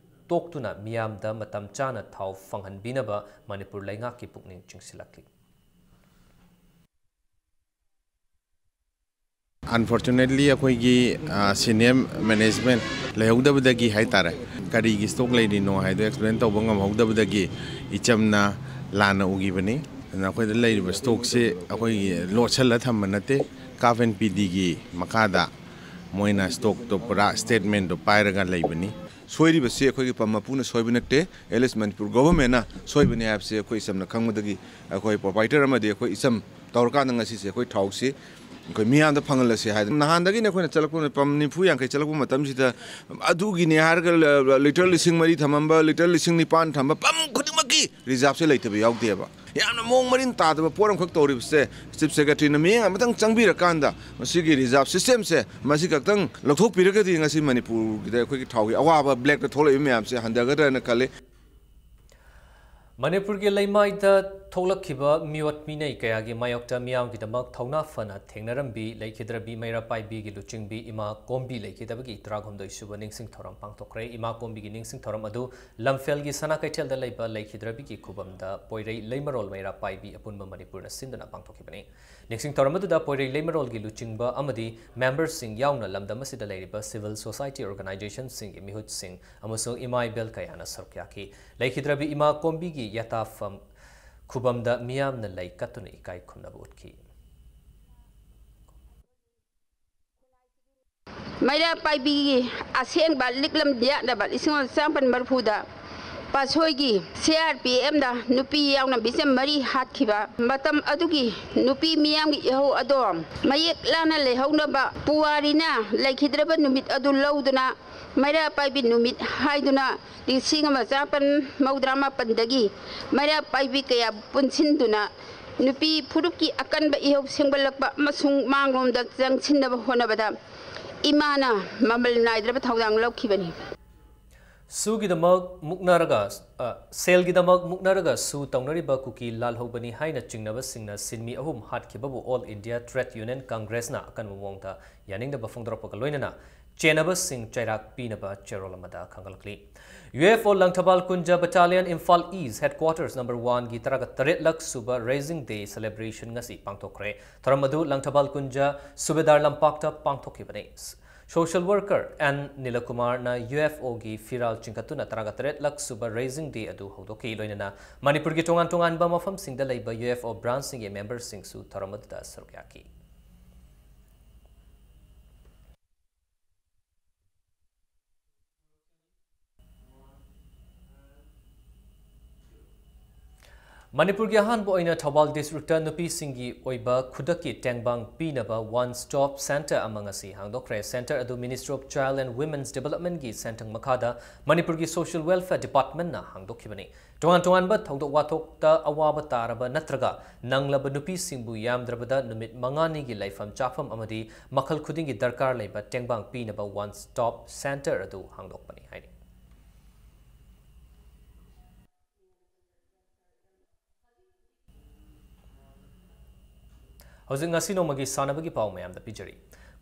ꯇꯣꯛꯇꯨꯅ ꯃꯤꯌꯥꯝꯗ ꯃꯇꯝ ꯆꯥꯅ ꯊꯥꯎ ꯐꯪꯍꯟꯕꯤꯅꯕ ꯃꯅꯤꯄꯨꯔ ꯂꯩꯉꯥꯛꯀꯤ ꯄꯨꯛꯅꯤꯡ ꯆꯤꯡꯁꯤꯜꯂꯛꯂꯤ꯫ Unfortunately ꯑꯩꯈꯣꯏꯒꯤ senior management ꯂꯩꯍꯧꯗꯕꯗꯒꯤ ꯍꯥꯏꯇꯥꯔꯦ, ꯀꯔꯤꯒꯤ stock ꯂꯩꯔꯤꯅꯣ ꯍꯥꯏꯗꯣ explain ꯇꯧꯕ ꯉꯝꯍꯧꯗꯕꯗꯒꯤ ꯏꯆꯝꯅ ꯂꯥꯟꯅ ꯎꯈꯤꯕꯅꯤ꯫ ꯑꯗꯨꯅ ꯑꯩꯈꯣꯏꯗ ꯂꯩꯔꯤꯕ stock ꯁꯦ ꯑꯩꯈꯣꯏꯒꯤ ꯂꯣꯠꯁꯤꯜꯂ ꯊꯝꯕ ꯅꯠꯇꯦ, C F and P D ꯒꯤ ꯃꯈꯥꯗ ꯃꯣꯏꯅ stock ꯇꯣ ꯄꯨꯔꯥ statement ꯗꯣ ꯄꯥꯏꯔꯒ ꯂꯩꯕꯅꯤ꯫ ꯁꯣꯏꯔꯤꯕꯁꯤ ꯑꯩꯈꯣꯏꯒꯤ pump ꯃꯄꯨꯅ ꯁꯣꯏꯕ ꯅꯠꯇꯦ, at least ꯃꯅꯤꯄꯨꯔ government ꯅ ꯁꯣꯏꯕꯅꯤ ꯍꯥꯏꯕꯁꯤ ꯑꯩꯈꯣꯏ ꯏꯆꯝꯅ ꯈꯪꯕꯗꯒꯤ ꯑꯩꯈꯣꯏ proprietor ꯑꯃꯗꯤ ꯑꯩꯈꯣꯏ ꯏꯆꯝ ꯇꯧꯔꯀꯥꯟꯗ ꯉꯁꯤꯁꯦ ꯑꯩꯈꯣꯏ ꯊꯥꯎꯁꯤ ꯑꯩꯈꯣꯏ ꯃꯤꯌꯥꯝꯗ ꯐꯪꯍꯜꯂꯁꯤ ꯍꯥꯏꯗꯅ ꯅꯍꯥꯟꯗꯒꯤꯅ ꯑꯩꯈꯣꯏꯅ ꯆꯠꯂꯛꯄ pump ꯅꯤꯐꯨ ꯌꯥꯡꯈꯩ ꯆꯠꯂꯛꯄ ꯃꯇꯝꯁꯤꯗ ꯑꯗꯨꯒꯤꯅꯦ ꯍꯥꯏꯔꯒ litre ꯂꯤꯁꯤꯡ ꯃꯔꯤ ꯊꯝꯃꯝꯕ, litre ꯂꯤꯁꯤꯡ ꯅꯤꯄꯥꯟ ꯊꯝꯕ pump ꯈꯨꯗꯤꯡꯃꯛꯀꯤ reserve ꯁꯦ ꯂꯩꯇꯕ ꯌꯥꯎꯗꯦꯕ꯫ ꯌꯥꯝꯅ ꯃꯑꯣꯡ ꯃꯔꯤꯟ ꯇꯥꯗꯕ ꯄꯣꯠ ꯑꯃꯈꯛ ꯇꯧꯔꯤꯕꯁꯦ Chief Secretary ꯅ ꯃꯤꯠꯌꯦꯡ ꯑꯃꯇꯪ ꯆꯪꯕꯤꯔꯀꯥꯟꯗ ꯃꯁꯤꯒꯤ reserve system ꯁꯦ ꯃꯁꯤ ꯈꯛꯇꯪ ꯂꯧꯊꯣꯛꯄꯤꯔꯒꯗꯤ ꯉꯁꯤ ꯃꯅꯤꯄꯨꯔꯒꯤꯗ ꯑꯩꯈꯣꯏꯒꯤ ꯊꯥꯎꯒꯤ ꯑꯋꯥꯕ black ꯇ ꯊꯣꯛꯂꯛꯏꯕ ꯃꯌꯥꯝꯁꯦ ꯍꯟꯊꯒꯗ꯭ꯔꯅ ꯈꯜꯂꯤ꯫ ꯃꯅꯤꯄꯨꯔꯒꯤ ꯂꯩꯃꯥꯏꯗ ꯊꯣꯛꯂꯛꯈꯤꯕ ꯃꯤꯑꯣꯠ ꯃꯤꯅꯩ ꯀꯌꯥꯒꯤ ꯃꯥꯌꯣꯛꯇ ꯃꯤꯌꯥꯝꯒꯤꯗꯃꯛ ꯊꯧꯅꯥ ꯐꯅ ꯊꯦꯡꯅꯔꯝꯕꯤ ꯂꯩꯈꯤꯗ꯭ꯔꯕꯤ ꯃꯩꯔꯥ ꯄꯥꯏꯕꯤꯒꯤ ꯂꯨꯆꯤꯡꯕꯤ ꯏꯃꯥ ꯀꯣꯝꯕꯤ ꯂꯩꯈꯤꯗꯕꯒꯤ ꯇꯔꯥꯍꯨꯝꯗꯣꯏ ꯁꯨꯕ ꯅꯤꯡꯁꯤꯡ ꯊꯧꯔꯝ ꯄꯥꯡꯊꯣꯛꯈ꯭ꯔꯦ꯫ ꯏꯃꯥ ꯀꯣꯝꯕꯤꯒꯤ ꯅꯤꯡꯁꯤꯡ ꯊꯧꯔꯝ ꯑꯗꯨ ꯂꯝꯐꯦꯜꯒꯤ ꯁꯅꯥ ꯀꯩꯊꯦꯜꯗ ꯂꯩꯕ ꯂꯩꯈꯤꯗ꯭ꯔꯕꯤꯒꯤ ꯈꯨꯕꯝꯗ ꯄꯣꯏꯔꯩ ꯂꯩꯃꯔꯣꯜ ꯃꯩꯔꯥ ꯄꯥꯏꯕꯤ ꯑꯄꯨꯟꯕ ꯃꯅꯤꯄꯨꯔꯅ ꯁꯤꯟꯗꯨꯅ ꯄꯥꯡꯊꯣꯛꯈꯤꯕꯅꯤ꯫ ꯅꯤꯡꯁꯤꯡ ꯊꯧꯔꯝ ꯑꯗꯨꯗ ꯄꯣꯏꯔꯩ ꯂꯩꯃꯔꯣꯜꯒꯤ ꯂꯨꯆꯤꯡꯕ ꯑꯃꯗꯤ member ꯁꯤꯡ ꯌꯥꯎꯅ ꯂꯝꯗꯝ ꯑꯁꯤꯗ ꯂꯩꯔꯤꯕ civil society organization ꯁꯤꯡꯒꯤ ꯃꯤꯍꯨꯠꯁꯤꯡ ꯑꯃꯁꯨꯡ ꯏꯃꯥ ꯏꯕꯦꯜ ꯀꯌꯥꯅ ꯁꯔꯨꯛ ꯌꯥꯈꯤ꯫ ꯂꯩꯈꯤꯗ꯭ꯔꯕꯤ ꯏꯃꯥ ꯀꯣꯝꯕꯤꯒꯤ ꯌꯥꯇꯥꯐꯝ ꯈꯨꯕꯝꯗ ꯃꯤꯌꯥꯝꯅ ꯂꯩ ꯀꯠꯇꯨꯅ ꯏꯀꯥꯏ ꯈꯨꯝꯅꯕ ꯎꯠꯈꯤ꯫ ꯃꯩꯔꯥ ꯄꯥꯏꯕꯤꯒꯤ ꯑꯁꯦꯡꯕ ꯂꯤꯛꯂꯝ ꯌꯥꯠꯅꯕ ꯂꯤꯁꯤꯡ ꯑꯃ ꯆꯥꯃꯥꯄꯟ ꯃꯔꯤꯐꯨꯗ ꯄꯥꯠꯁꯣꯏꯒꯤ ꯁꯤ ꯑꯥꯔ ꯄꯤ ꯑꯦꯝꯗ ꯅꯨꯄꯤ ꯌꯥꯎꯅ ꯃꯤꯆꯝ ꯃꯔꯤ ꯍꯥꯠꯈꯤꯕ ꯃꯇꯝ ꯑꯗꯨꯒꯤ ꯅꯨꯄꯤ ꯃꯤꯌꯥꯝꯒꯤ ꯏꯍꯧ ꯑꯗꯣ ꯃꯌꯦꯛ ꯂꯥꯅ ꯂꯩꯍꯧꯅꯕ ꯄꯨꯋꯥꯔꯤꯅ ꯂꯩꯈꯤꯗ꯭ꯔꯕ ꯅꯨꯃꯤꯠ ꯑꯗꯨ ꯂꯧꯗꯨꯅ ꯃꯩꯔꯥ ꯄꯥꯏꯕꯤ ꯅꯨꯃꯤꯠ ꯍꯥꯏꯗꯨꯅ ꯂꯤꯁꯤꯡ ꯑꯃ ꯆꯥꯃꯥꯄꯟ ꯃꯧꯗ꯭ꯔꯥ ꯃꯥꯄꯟꯗꯒꯤ ꯃꯩꯔꯥ ꯄꯥꯏꯕꯤ ꯀꯌꯥ ꯄꯨꯟꯁꯤꯟꯗꯨꯅ ꯅꯨꯄꯤ ꯐꯨꯔꯨꯞꯀꯤ ꯑꯀꯟꯕ ꯏꯍꯧ ꯁꯦꯝꯒꯠꯂꯛꯄ ꯑꯃꯁꯨꯡ ꯃꯥꯡꯂꯣꯝꯗ ꯆꯪꯁꯤꯟꯅꯕ ꯍꯣꯠꯅꯕꯗ ꯏꯃꯥꯅ ꯃꯃꯜ ꯅꯥꯏꯗ꯭ꯔꯕ ꯊꯧꯗꯥꯡ ꯂꯧꯈꯤꯕꯅꯤ꯫ ꯁꯨꯒꯤꯗꯃꯛ ꯃꯨꯛꯅꯔꯒ, ꯑ, ꯁꯦꯜꯒꯤꯗꯃꯛ ꯃꯨꯛꯅꯔꯒ ꯁꯨ ꯇꯧꯅꯔꯤꯕ ꯀꯨꯀꯤ ꯂꯥꯜꯍꯧꯕꯅꯤ ꯍꯥꯏꯅ ꯆꯤꯡꯅꯕꯁꯤꯡꯅ ꯁꯤꯟꯃꯤ ꯑꯍꯨꯝ ꯍꯥꯠꯈꯤꯕꯕꯨ All India Trade Union Congress ꯅ ꯑꯀꯟꯕ ꯃꯑꯣꯡꯗ ꯌꯥꯅꯤꯡꯗꯕ ꯐꯣꯡꯗꯣꯔꯛꯄꯒ ꯂꯣꯏꯅꯅ ꯆꯦꯟꯅꯕꯁꯤꯡ ꯆꯩꯔꯥꯛ ꯄꯤꯅꯕ ꯆꯦꯔꯣꯜ ꯑꯃꯗ ꯈꯪꯒꯠꯂꯛꯂꯤ꯫ U F O Langthabal ꯀꯨꯟꯖ Battalion Imphal East Headquarters number one ꯒꯤ ꯇꯔꯥꯒ ꯇꯔꯦꯠꯂꯛ ꯁꯨꯕ Raising Day celebration ꯉꯁꯤ ꯄꯥꯡꯊꯣꯛꯈ꯭ꯔꯦ꯫ ꯊꯧꯔꯝ ꯑꯗꯨ ꯂꯪꯊꯕꯥꯜ ꯀꯨꯟꯖ ꯁꯨꯕꯦꯗꯥꯔ ꯂꯝꯄꯥꯛꯇ ꯄꯥꯡꯊꯣꯛꯈꯤꯕꯅꯤ꯫ Social worker ꯑꯦꯟ ꯅꯤꯂꯀꯨꯃꯥꯔꯅ ꯌꯨ ꯑꯦꯐ ꯑꯣꯒꯤ ꯐꯤꯔꯥꯜ ꯆꯤꯡꯈꯠꯇꯨꯅ ꯇꯔꯥꯒ ꯇꯔꯦꯠꯂꯛ ꯁꯨꯕ Raising Day ꯑꯗꯨ ꯍꯧꯗꯣꯛꯈꯤ꯫ ꯂꯣꯏꯅꯅ ꯃꯅꯤꯄꯨꯔꯒꯤ ꯇꯣꯉꯥꯟ ꯇꯣꯉꯥꯟꯕ ꯃꯐꯝꯁꯤꯡꯗ ꯂꯩꯕ ꯌꯨ ꯑꯦꯐ ꯑꯣ branch ꯁꯤꯡꯒꯤ member ꯁꯤꯡꯁꯨ ꯊꯧꯔꯝ ꯑꯗꯨꯗ ꯁꯔꯨꯛ ꯌꯥꯈꯤ꯫ ꯃꯅꯤꯄꯨꯔꯒꯤ ꯑꯍꯥꯟꯕ ꯑꯣꯏꯅ ꯊꯧꯕꯥꯜ district ꯇ ꯅꯨꯄꯤꯁꯤꯡꯒꯤ ꯑꯣꯏꯕ ꯈꯨꯗꯛꯀꯤ ꯇꯦꯡꯕꯥꯡ ꯄꯤꯅꯕ One Stop Centre ꯑꯃ ꯉꯁꯤ ꯍꯥꯡꯗꯣꯛꯈ꯭ꯔꯦ꯫ Centre ꯑꯗꯨ Ministry of Child and Women's Development ꯒꯤ ꯁꯦꯟꯊꯪ ꯃꯈꯥꯗ ꯃꯅꯤꯄꯨꯔꯒꯤ Social Welfare Department ꯅ ꯍꯥꯡꯗꯣꯛꯈꯤꯕꯅꯤ꯫ ꯇꯣꯉꯥꯟ ꯇꯣꯉꯥꯟꯕ ꯊꯧꯗꯣꯛ ꯋꯥꯊꯣꯛꯇ ꯑꯋꯥꯕ ꯇꯥꯔꯕ ꯅꯠꯇ꯭ꯔꯒ ꯅꯪꯂꯕ ꯅꯨꯄꯤꯁꯤꯡꯕꯨ ꯌꯥꯝꯗ꯭ꯔꯕꯗ ꯅꯨꯃꯤꯠ ꯃꯉꯥꯅꯤꯒꯤ ꯂꯩꯐꯝ ꯆꯥꯐꯝ ꯑꯃꯗꯤ ꯃꯈꯜ ꯈꯨꯗꯤꯡꯒꯤ ꯗꯔꯀꯥꯔ ꯂꯩꯕ ꯇꯦꯡꯕꯥꯡ ꯄꯤꯅꯕ One Stop Centre ꯑꯗꯨ ꯍꯥꯡꯗꯣꯛꯄꯅꯤ ꯍꯥꯏꯔꯤ꯫ ꯍꯧꯖꯤꯛ ꯉꯁꯤ ꯅꯣꯡꯃꯒꯤ ꯁꯥꯟꯅꯕꯒꯤ ꯄꯥꯎ ꯃꯌꯥꯝꯗ ꯄꯤꯖꯔꯤ꯫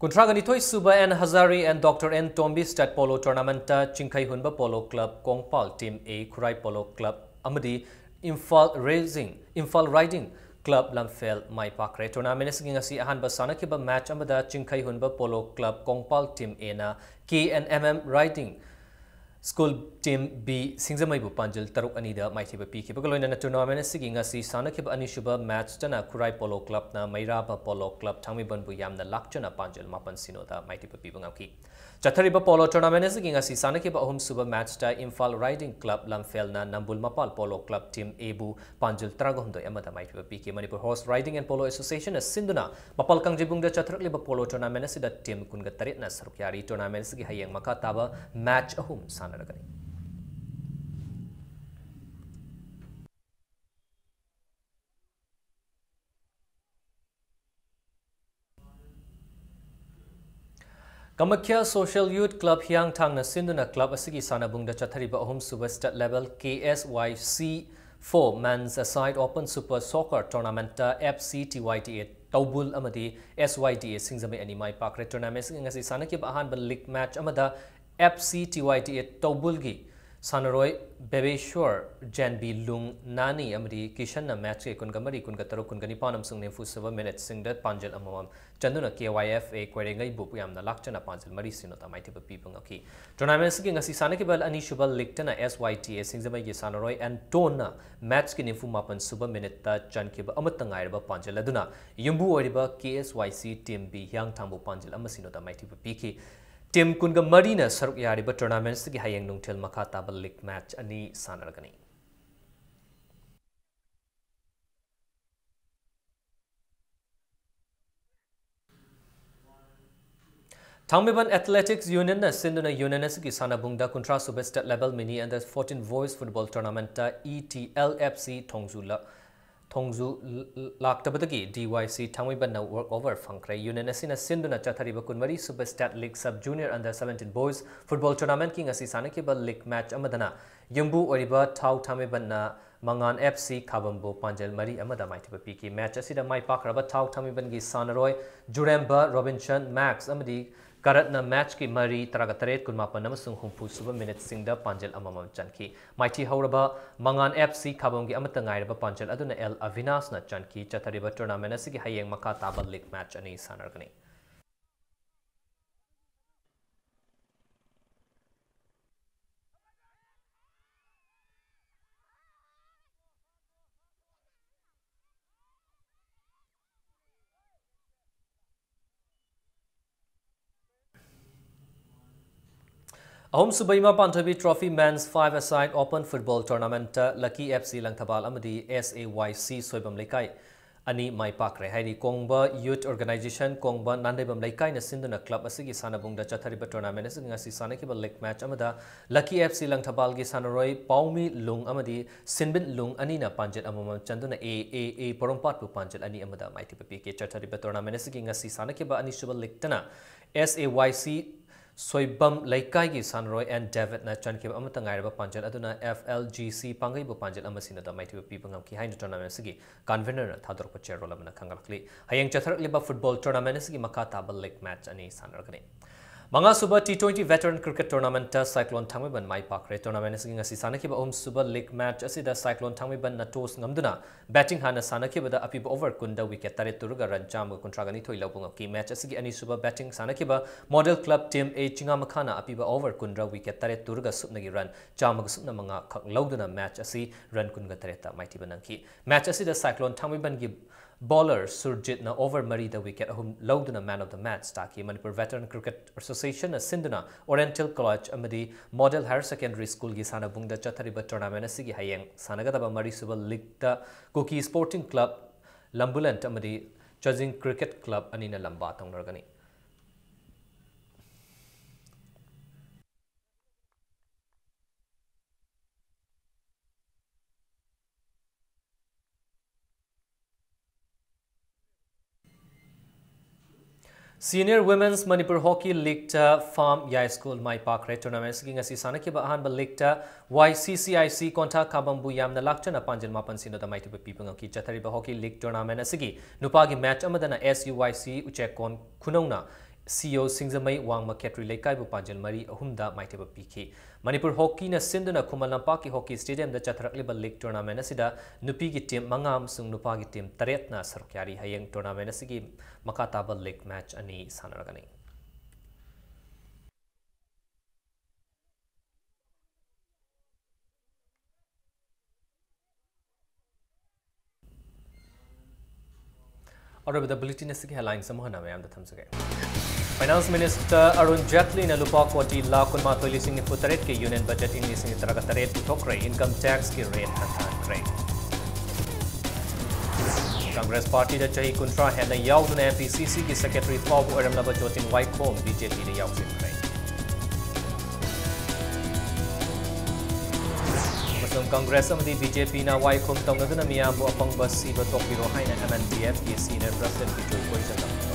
ꯀꯨꯟꯊ꯭ꯔꯥꯒ ꯅꯤꯊꯣꯏ ꯁꯨꯕ N Hazari and Doctor N Tombi State Polo Tournament ꯇ ꯆꯤꯡꯈꯩ ꯍꯨꯟꯕ Polo Club Kongpal Team A, Khurai Polo Club ꯑꯃꯗꯤ Imphal Raising, Imphal Riding Club ꯂꯝꯐꯦꯜ ꯃꯥꯏ ꯄꯥꯛꯈ꯭ꯔꯦ꯫ Tournament ꯑꯁꯤꯒꯤ ꯉꯁꯤ ꯑꯍꯥꯟꯕ ꯁꯥꯟꯅꯈꯤꯕ match ꯑꯃꯗ ꯆꯤꯡꯈꯩ ꯍꯨꯟꯕ Polo Club Kongpal Team A ꯅ K N M M Riding School Team B ꯁꯤꯡꯖꯃꯩꯕꯨ ꯄꯥꯟꯖꯤꯜ ꯇꯔꯨꯛ ꯑꯅꯤꯗ ꯃꯥꯏꯊꯤꯕ ꯄꯤꯈꯤꯕꯒ ꯂꯣꯏꯅꯅ tournament ꯑꯁꯤꯒꯤ ꯉꯁꯤ ꯁꯥꯟꯅꯈꯤꯕ ꯑꯅꯤꯁꯨꯕ match ꯇꯅ ꯈꯨꯔꯥꯏ Polo Club ꯅ ꯃꯩꯔꯥꯕ Polo Club ꯊꯥꯡꯃꯩꯕꯟꯕꯨ ꯌꯥꯝꯅ ꯂꯥꯛꯆꯅ ꯄꯥꯟꯖꯤꯜ ꯃꯥꯄꯟ ꯁꯤꯅꯣꯗ ꯃꯥꯏꯊꯤꯕ ꯄꯤꯕ ꯉꯝꯈꯤ꯫ ꯆꯠꯊꯔꯤꯕ Polo tournament ꯑꯁꯤꯒꯤ ꯉꯁꯤ ꯁꯥꯟꯅꯈꯤꯕ ꯑꯍꯨꯝꯁꯨꯕ match ꯇ Imphal Riding Club ꯂꯝꯐꯦꯜꯅ ꯅꯝꯕꯨꯜ ꯃꯄꯥꯜ Polo Club Team A ꯕꯨ ꯄꯥꯟꯖꯤꯜ ꯇꯔꯥꯒ ꯍꯨꯝꯗꯣꯏ ꯑꯃꯗ ꯃꯥꯏꯊꯤꯕ ꯄꯤꯈꯤ꯫ Manipur Horse Riding and Polo Association ꯅ ꯁꯤꯟꯗꯨꯅ ꯃꯄꯥꯜ ꯀꯥꯡꯖꯩꯕꯨꯡꯗ ꯆꯠꯊꯔꯛꯂꯤꯕ Polo tournament ꯑꯁꯤꯗ team ꯀꯨꯟꯒ ꯇꯔꯦꯠꯅ ꯁꯔꯨꯛ ꯌꯥꯔꯤ꯫ Tournament ꯑꯁꯤꯒꯤ ꯍꯌꯦꯡ ꯃꯈꯥ ꯇꯥꯕ match ꯑꯍꯨꯝ ꯁꯥꯟꯅꯔꯒꯅꯤ꯫ Kamakhya Social Youth Club ꯍꯤꯌꯥꯡꯊꯥꯡꯅ ꯁꯤꯟꯗꯨꯅ club ꯑꯁꯤꯒꯤ ꯁꯥꯟꯅꯕꯨꯡꯗ ꯆꯠꯊꯔꯤꯕ ꯑꯍꯨꯝꯁꯨꯕ state level K S Y C four Men's Aside Open Super Soccer Tournament ꯇ F C T Y T A ꯇꯧꯕꯨꯜ ꯑꯃꯗꯤ S Y T A ꯁꯤꯡꯖꯃꯩ ꯑꯅꯤ ꯃꯥꯏ ꯄꯥꯛꯈ꯭ꯔꯦ꯫ Tournament ꯑꯁꯤꯒꯤ ꯉꯁꯤ ꯁꯥꯟꯅꯈꯤꯕ ꯑꯍꯥꯟꯕ league match ꯑꯃꯗ F C T Y T A ꯇꯧꯕꯨꯜꯒꯤ ꯁꯥꯟꯅꯔꯣꯏ ꯕꯦꯕꯦꯁ꯭ꯋꯔ, ꯖꯦꯟꯕꯤ ꯂꯨꯡ, ꯅꯥꯅꯤ ꯑꯃꯗꯤ ꯀꯤꯁꯟꯅ match ꯀꯤ ꯀꯨꯟꯒ ꯃꯔꯤ, ꯀꯨꯟꯒ ꯇꯔꯨꯛ, ꯀꯨꯟꯒ ꯅꯤꯄꯥꯟ ꯑꯃꯁꯨꯡ ꯅꯤꯐꯨ ꯁꯨꯕ minute ꯁꯤꯡꯗ ꯄꯥꯟꯖꯜ ꯑꯃꯃꯝ ꯆꯟꯗꯨꯅ K Y F A ꯀꯣꯏꯔꯦꯡꯒꯩꯕꯨ ꯌꯥꯝꯅ ꯂꯥꯛꯆꯅ ꯄꯥꯟꯖꯜ ꯃꯔꯤ ꯁꯤꯅꯣꯗ ꯃꯥꯏꯊꯤꯕ ꯄꯤꯕ ꯉꯝꯈꯤ꯫ Tournament ꯑꯁꯤꯒꯤ ꯉꯁꯤ ꯁꯥꯟꯅꯈꯤꯕ ꯑꯅꯤꯁꯨꯕ league ꯇꯅ S Y T A ꯁꯤꯡꯖꯃꯩꯒꯤ ꯁꯥꯟꯅꯔꯣꯏ ꯑꯦꯟꯇꯣꯟꯅ match ꯀꯤ ꯅꯤꯐꯨ ꯃꯥꯄꯟ ꯁꯨꯕ minute ꯇ ꯆꯟꯈꯤꯕ ꯑꯃꯠꯇ ꯉꯥꯏꯔꯕ ꯄꯥꯟꯖꯜ ꯑꯗꯨꯅ ꯌꯨꯝꯕꯨ ꯑꯣꯏꯔꯤꯕ K S Y C Team B ꯍꯤꯌꯥꯡꯊꯥꯡꯕꯨ ꯄꯥꯟꯖꯜ ꯑꯃ ꯁꯤꯅꯣꯗ ꯃꯥꯏꯊꯤꯕ ꯄꯤꯈꯤ꯫ Team ꯀꯨꯟꯒ ꯃꯔꯤꯅ ꯁꯔꯨꯛ ꯌꯥꯔꯤꯕ tournament ꯑꯁꯤꯒꯤ ꯍꯌꯦꯡ ꯅꯨꯡꯊꯤꯜ ꯃꯈꯥ ꯇꯥꯕ league match ꯑꯅꯤ ꯁꯥꯟꯅꯔꯒꯅꯤ꯫ ꯊꯥꯡꯃꯩꯕꯟ Athletics Union ꯅ ꯁꯤꯟꯗꯨꯅ union ꯑꯁꯤꯒꯤ ꯁꯥꯟꯅꯕꯨꯡꯗ ꯀꯨꯟꯊ꯭ꯔꯥ ꯁꯨꯕ state level mini under fourteen boys football tournament ꯇ E T L F C ꯊꯣꯡꯖꯨ ꯂ-, ꯊꯣꯡꯖꯨ ꯂ-, ꯂꯥꯛꯇꯕꯗꯒꯤ D Y C ꯊꯥꯡꯃꯩꯕꯟꯅ walk over ꯐꯪꯈ꯭ꯔꯦ꯫ Union ꯑꯁꯤꯅ ꯁꯤꯟꯗꯨꯅ ꯆꯠꯊꯔꯤꯕ ꯀꯨꯟꯃꯔꯤ ꯁꯨꯕ state league sub junior under seventeen boys football tournament ꯀꯤ ꯉꯁꯤ ꯁꯥꯟꯅꯈꯤꯕ league match ꯑꯃꯗꯅ ꯌꯨꯝꯕꯨ ꯑꯣꯏꯔꯤꯕ ꯊꯥꯎ ꯊꯥꯡꯃꯩꯕꯟꯅ ꯃꯉꯥꯟ F C ꯈꯥꯕꯝꯕꯨ ꯄꯥꯟꯖꯜ ꯃꯔꯤ ꯑꯃꯗ ꯃꯥꯏꯊꯤꯕ ꯄꯤꯈꯤ꯫ Match ꯑꯁꯤꯗ ꯃꯥꯏ ꯄꯥꯛꯈ꯭ꯔꯕ ꯊꯥꯎ ꯊꯥꯡꯃꯩꯕꯟꯒꯤ ꯁꯥꯟꯅꯔꯣꯏ ꯖꯨꯔꯦꯝꯕ, ꯔꯣꯕꯤꯟꯁꯟ, ꯃꯦꯛꯁ ꯑꯃꯗꯤ ꯀꯔꯠꯅ match ꯀꯤ ꯃꯔꯤ, ꯇꯔꯥꯒ ꯇꯔꯦꯠ, ꯀꯨꯟꯃꯥꯄꯟ ꯑꯃꯁꯨꯡ ꯍꯨꯝꯐꯨ ꯁꯨꯕ minute ꯁꯤꯡꯗ ꯄꯥꯟꯖꯜ ꯑꯃꯃꯝ ꯆꯟꯈꯤ꯫ ꯃꯥꯏꯊꯤ ꯍꯧꯔꯕ ꯃꯉꯥꯟ F C ꯈꯥꯕꯝꯒꯤ ꯑꯃꯠꯇ ꯉꯥꯏꯔꯕ ꯄꯥꯟꯖꯜ ꯑꯗꯨꯅ L ꯑꯚꯤꯅꯥꯁꯅ ꯆꯟꯈꯤ꯫ ꯆꯠꯊꯔꯤꯕ tournament ꯑꯁꯤꯒꯤ ꯍꯌꯦꯡ ꯃꯈꯥ ꯇꯥꯕ league match ꯑꯅꯤ ꯁꯥꯟꯅꯔꯒꯅꯤ꯫ ꯑꯍꯨꯝꯁꯨꯕ ꯏꯃꯥ ꯄꯥꯟꯊꯣꯏꯕꯤ Trophy Men's Five-a-side Open Football Tournament-ꯇ Lucky F C Langthabal ꯑꯃꯗꯤ S A Y C Soibam ꯂꯩꯀꯥꯏ ꯑꯅꯤ ꯃꯥꯏ ꯄꯥꯛꯈ꯭ꯔꯦ꯫ ꯍꯥꯏꯗꯤ ꯀꯣꯡꯕ Youth Organization, ꯀꯣꯡꯕ ꯅꯥꯟꯗꯩꯕꯝ ꯂꯩꯀꯥꯏꯅ ꯁꯤꯟꯗꯨꯅ club ꯑꯁꯤꯒꯤ ꯁꯥꯟꯅꯕꯨꯡꯗ ꯆꯠꯊꯔꯤꯕ tournament ꯑꯁꯤꯒꯤ ꯉꯁꯤ ꯁꯥꯟꯅꯈꯤꯕ league match ꯑꯃꯗ Lucky F C ꯂꯪꯊꯕꯥꯜꯒꯤ ꯁꯥꯟꯅꯔꯣꯏ ꯄꯥꯎꯃꯤ ꯂꯨꯡ ꯑꯃꯗꯤ ꯁꯤꯟꯕꯤꯠ ꯂꯨꯡ ꯑꯅꯤꯅ ꯄꯥꯟꯖꯤꯜ ꯑꯃꯃꯝ ꯆꯟꯗꯨꯅ A A A ꯄꯣꯔꯣꯝꯄꯥꯠꯄꯨ ꯄꯥꯟꯖꯤꯜ ꯑꯅꯤ ꯑꯃꯗ ꯃꯥꯏꯊꯤꯕ ꯄꯤꯈꯤ꯫ ꯆꯠꯊꯔꯤꯕ tournament ꯑꯁꯤꯒꯤ ꯉꯁꯤ ꯁꯥꯟꯅꯈꯤꯕ ꯑꯅꯤꯁꯨꯕ league-ꯇꯅ S A Y C Soibam ꯂꯩꯀꯥꯏꯒꯤ ꯁꯥꯟꯅꯔꯣꯏ ꯑꯦꯟ ꯗꯦꯕꯤꯠꯅ ꯆꯟꯈꯤꯕ ꯑꯃꯠꯇ ꯉꯥꯏꯔꯕ ꯄꯥꯟꯖꯜ ꯑꯗꯨꯅ F L G C ꯄꯥꯡꯒꯩꯕꯨ ꯄꯥꯟꯖꯜ ꯑꯃ ꯁꯤꯟꯅꯗ ꯃꯥꯏꯊꯤꯕ ꯄꯤꯕ ꯉꯝꯈꯤ ꯍꯥꯏꯅ tournament ꯑꯁꯤꯒꯤ convener-ꯅ ꯊꯥꯗꯣꯔꯛꯄ ꯆꯦꯔꯣꯜ ꯑꯃꯅ ꯈꯪꯍꯜꯂꯛꯂꯤ꯫ ꯍꯌꯦꯡ ꯆꯠꯊꯔꯛꯂꯤꯕ football tournament ꯑꯁꯤꯒꯤ ꯃꯈꯥ ꯇꯥꯕ league match ꯑꯅꯤ ꯁꯥꯟꯅꯔꯒꯅꯤ꯫ ꯃꯉꯥꯁꯨꯕ T twenty Veteran Cricket Tournament-ꯇ Cyclone ꯊꯥꯡꯃꯩꯕꯟ ꯃꯥꯏ ꯄꯥꯛꯈ꯭ꯔꯦ꯫ Tournament ꯑꯁꯤꯒꯤ ꯉꯁꯤ ꯁꯥꯟꯅꯈꯤꯕ ꯑꯍꯨꯝꯁꯨꯕ league match ꯑꯁꯤꯗ Cyclone ꯊꯥꯡꯃꯩꯕꯟꯅ toss ꯉꯝꯗꯨꯅ batting ꯍꯥꯟꯅ ꯁꯥꯟꯅꯈꯤꯕꯗ ꯑꯄꯤꯕ over ꯀꯨꯟꯗ wicket ꯇꯔꯦꯠ ꯇꯨꯔꯒ run ꯆꯥꯝꯃꯒ ꯀꯨꯟꯊ꯭ꯔꯥꯒ ꯅꯤꯊꯣꯏ ꯂꯧꯕ ꯉꯝꯈꯤ꯫ Match ꯑꯁꯤꯒꯤ ꯑꯅꯤꯁꯨꯕ batting ꯁꯥꯟꯅꯈꯤꯕ Model Club Team A ꯆꯤꯉꯥꯃꯈꯥꯅ ꯑꯄꯤꯕ over ꯀꯨꯟꯗ wicket ꯇꯔꯦꯠ ꯇꯨꯔꯒ ꯁꯨꯞꯅꯒꯤ run ꯆꯥꯝꯃꯒ ꯁꯨꯞꯅ ꯃꯉꯥ ꯈꯛ ꯂꯧꯗꯨꯅ match ꯑꯁꯤ run ꯀꯨꯟꯒ ꯇꯔꯦꯠꯇ ꯃꯥꯏꯊꯤꯕ ꯅꯪꯈꯤ꯫ Match ꯑꯁꯤꯗ Cyclone ꯊꯥꯡꯃꯩꯕꯟꯒꯤ bowler ꯁꯨꯔꯖꯤꯠꯅ over ꯃꯔꯤꯗ wicket ꯑꯍꯨꯝ ꯂꯧꯗꯨꯅ man of the match ꯇꯥꯈꯤ꯫ Manipur Veteran Cricket Association-ꯅ ꯁꯤꯟꯗꯨꯅ Oriental College ꯑꯃꯗꯤ Model Higher Secondary School-ꯒꯤ ꯁꯥꯟꯅꯕꯨꯡꯗ ꯆꯠꯊꯔꯤꯕ tournament ꯑꯁꯤꯒꯤ ꯍꯌꯦꯡ ꯁꯥꯟꯅꯒꯗꯕ ꯃꯔꯤꯁꯨꯕ league-ꯇ Kuki Sporting Club Lambuland ꯑꯃꯗꯤ Chajing Cricket Club ꯑꯅꯤꯅ ꯂꯝꯕꯥ ꯇꯧꯅꯔꯒꯅꯤ꯫ Senior Women's Manipur Hockey League-ꯇ ꯐꯥꯝ ꯌꯥꯏꯁ꯭ꯀꯨꯜ ꯃꯥꯏ ꯄꯥꯛꯈ꯭ꯔꯦ꯫ Tournament ꯑꯁꯤꯒꯤ ꯉꯁꯤ ꯁꯥꯟꯅꯈꯤꯕ ꯑꯍꯥꯟꯕ league-ꯇ Y C C I C ꯀꯣꯟꯊꯥ ꯈꯥꯕꯝꯕꯨ ꯌꯥꯝꯅ ꯂꯥꯛꯆꯅ ꯄꯥꯟꯖꯤꯜ ꯃꯥꯄꯟ ꯁꯤꯅꯣꯗ ꯃꯥꯏꯊꯤꯕ ꯄꯤꯕ ꯉꯝꯈꯤ꯫ ꯆꯠꯊꯔꯤꯕ hockey league tournament ꯑꯁꯤꯒꯤ ꯅꯨꯄꯥꯒꯤ match ꯑꯃꯗꯅ S U Y C ꯎꯆꯦꯛꯀꯣꯟ ꯈꯨꯅꯧꯅ C O ꯁꯤꯡꯖꯃꯩ ꯋꯥꯡꯃ ꯈꯦꯇ꯭ꯔꯤ ꯂꯩꯀꯥꯏꯕꯨ ꯄꯥꯟꯖꯤꯜ ꯃꯔꯤ ꯑꯍꯨꯝꯗ ꯃꯥꯏꯊꯤꯕ ꯄꯤꯈꯤ꯫ ꯃꯅꯤꯄꯨꯔ ꯍꯣꯀꯤꯅ ꯁꯤꯟꯗꯨꯅ ꯈꯨꯃꯟ ꯂꯝꯄꯥꯛꯀꯤ ꯍꯣꯀꯤ ꯁ꯭ꯇꯦꯗꯤꯌꯝꯗ ꯆꯠꯊꯔꯛꯂꯤꯕ ꯂꯤꯒ ꯇꯣꯔꯅꯥꯃꯦꯟꯠ ꯑꯁꯤꯗ ꯅꯨꯄꯤꯒꯤ ꯇꯤꯝ ꯃꯉꯥ ꯑꯃꯁꯨꯡ ꯅꯨꯄꯥꯒꯤ ꯇꯤꯝ ꯇꯔꯦꯠꯅ ꯁꯔꯨꯛ ꯌꯥꯔꯤ꯫ ꯍꯌꯦꯡ ꯇꯣꯔꯅꯥꯃꯦꯟꯠ ꯑꯁꯤꯒꯤ ꯃꯈꯥ ꯇꯥꯕ ꯂꯤꯒ ꯃꯦꯆ ꯑꯅꯤ ꯁꯥꯟꯅꯔꯒꯅꯤ꯫ ꯑꯔꯣꯏꯕꯗ ꯕꯨꯂꯦꯇꯤꯟ ꯑꯁꯤꯒꯤ ꯍꯦꯗꯂꯥꯏꯟꯁ ꯑꯃꯨꯛ ꯍꯟꯅ ꯃꯌꯥꯝꯗ ꯊꯝꯖꯒꯦ꯫ Finance Minister Arun Jaitley ꯅ ꯂꯨꯄꯥ ꯀꯣꯇꯤ ꯂꯥꯈ ꯀꯨꯟꯃꯥꯊꯣꯏ ꯂꯤꯁꯤꯡ ꯅꯤꯐꯨ ꯇꯔꯦꯠꯀꯤ Union Budget ꯏꯪ ꯂꯤꯁꯤꯡ ꯇꯔꯥꯒ ꯇꯔꯦꯠ ꯄꯨꯊꯣꯛꯈ꯭ꯔꯦ꯫ Income tax ꯀꯤ rate ꯍꯟꯊꯍꯟꯈ꯭ꯔꯦ꯫ Congress party ꯗ ꯆꯍꯤ ꯀꯨꯟꯊ꯭ꯔꯥ ꯍꯦꯟꯅ ꯌꯥꯎꯗꯨꯅ M P C C ꯒꯤ secretary ꯐꯥꯎꯕ ꯑꯣꯏꯔꯝꯂꯕ ꯖꯣꯇꯤꯟ ꯋꯥꯏꯈꯣꯝ B J P ꯗ ꯌꯥꯎꯁꯤꯟꯈ꯭ꯔꯦ꯫ ꯑꯃꯁꯨꯡ Congress ꯑꯃꯗꯤ B J P ꯅ ꯋꯥꯏꯈꯣꯝ ꯇꯧꯅꯗꯨꯅ ꯃꯤꯌꯥꯝꯕꯨ ꯑꯄꯪꯕ ꯁꯤꯕ ꯇꯣꯛꯄꯤꯔꯣ ꯍꯥꯏꯅ M N D F ꯀꯤ senior president ꯕꯤꯖꯣꯏ ꯀꯣꯏꯖꯝꯅ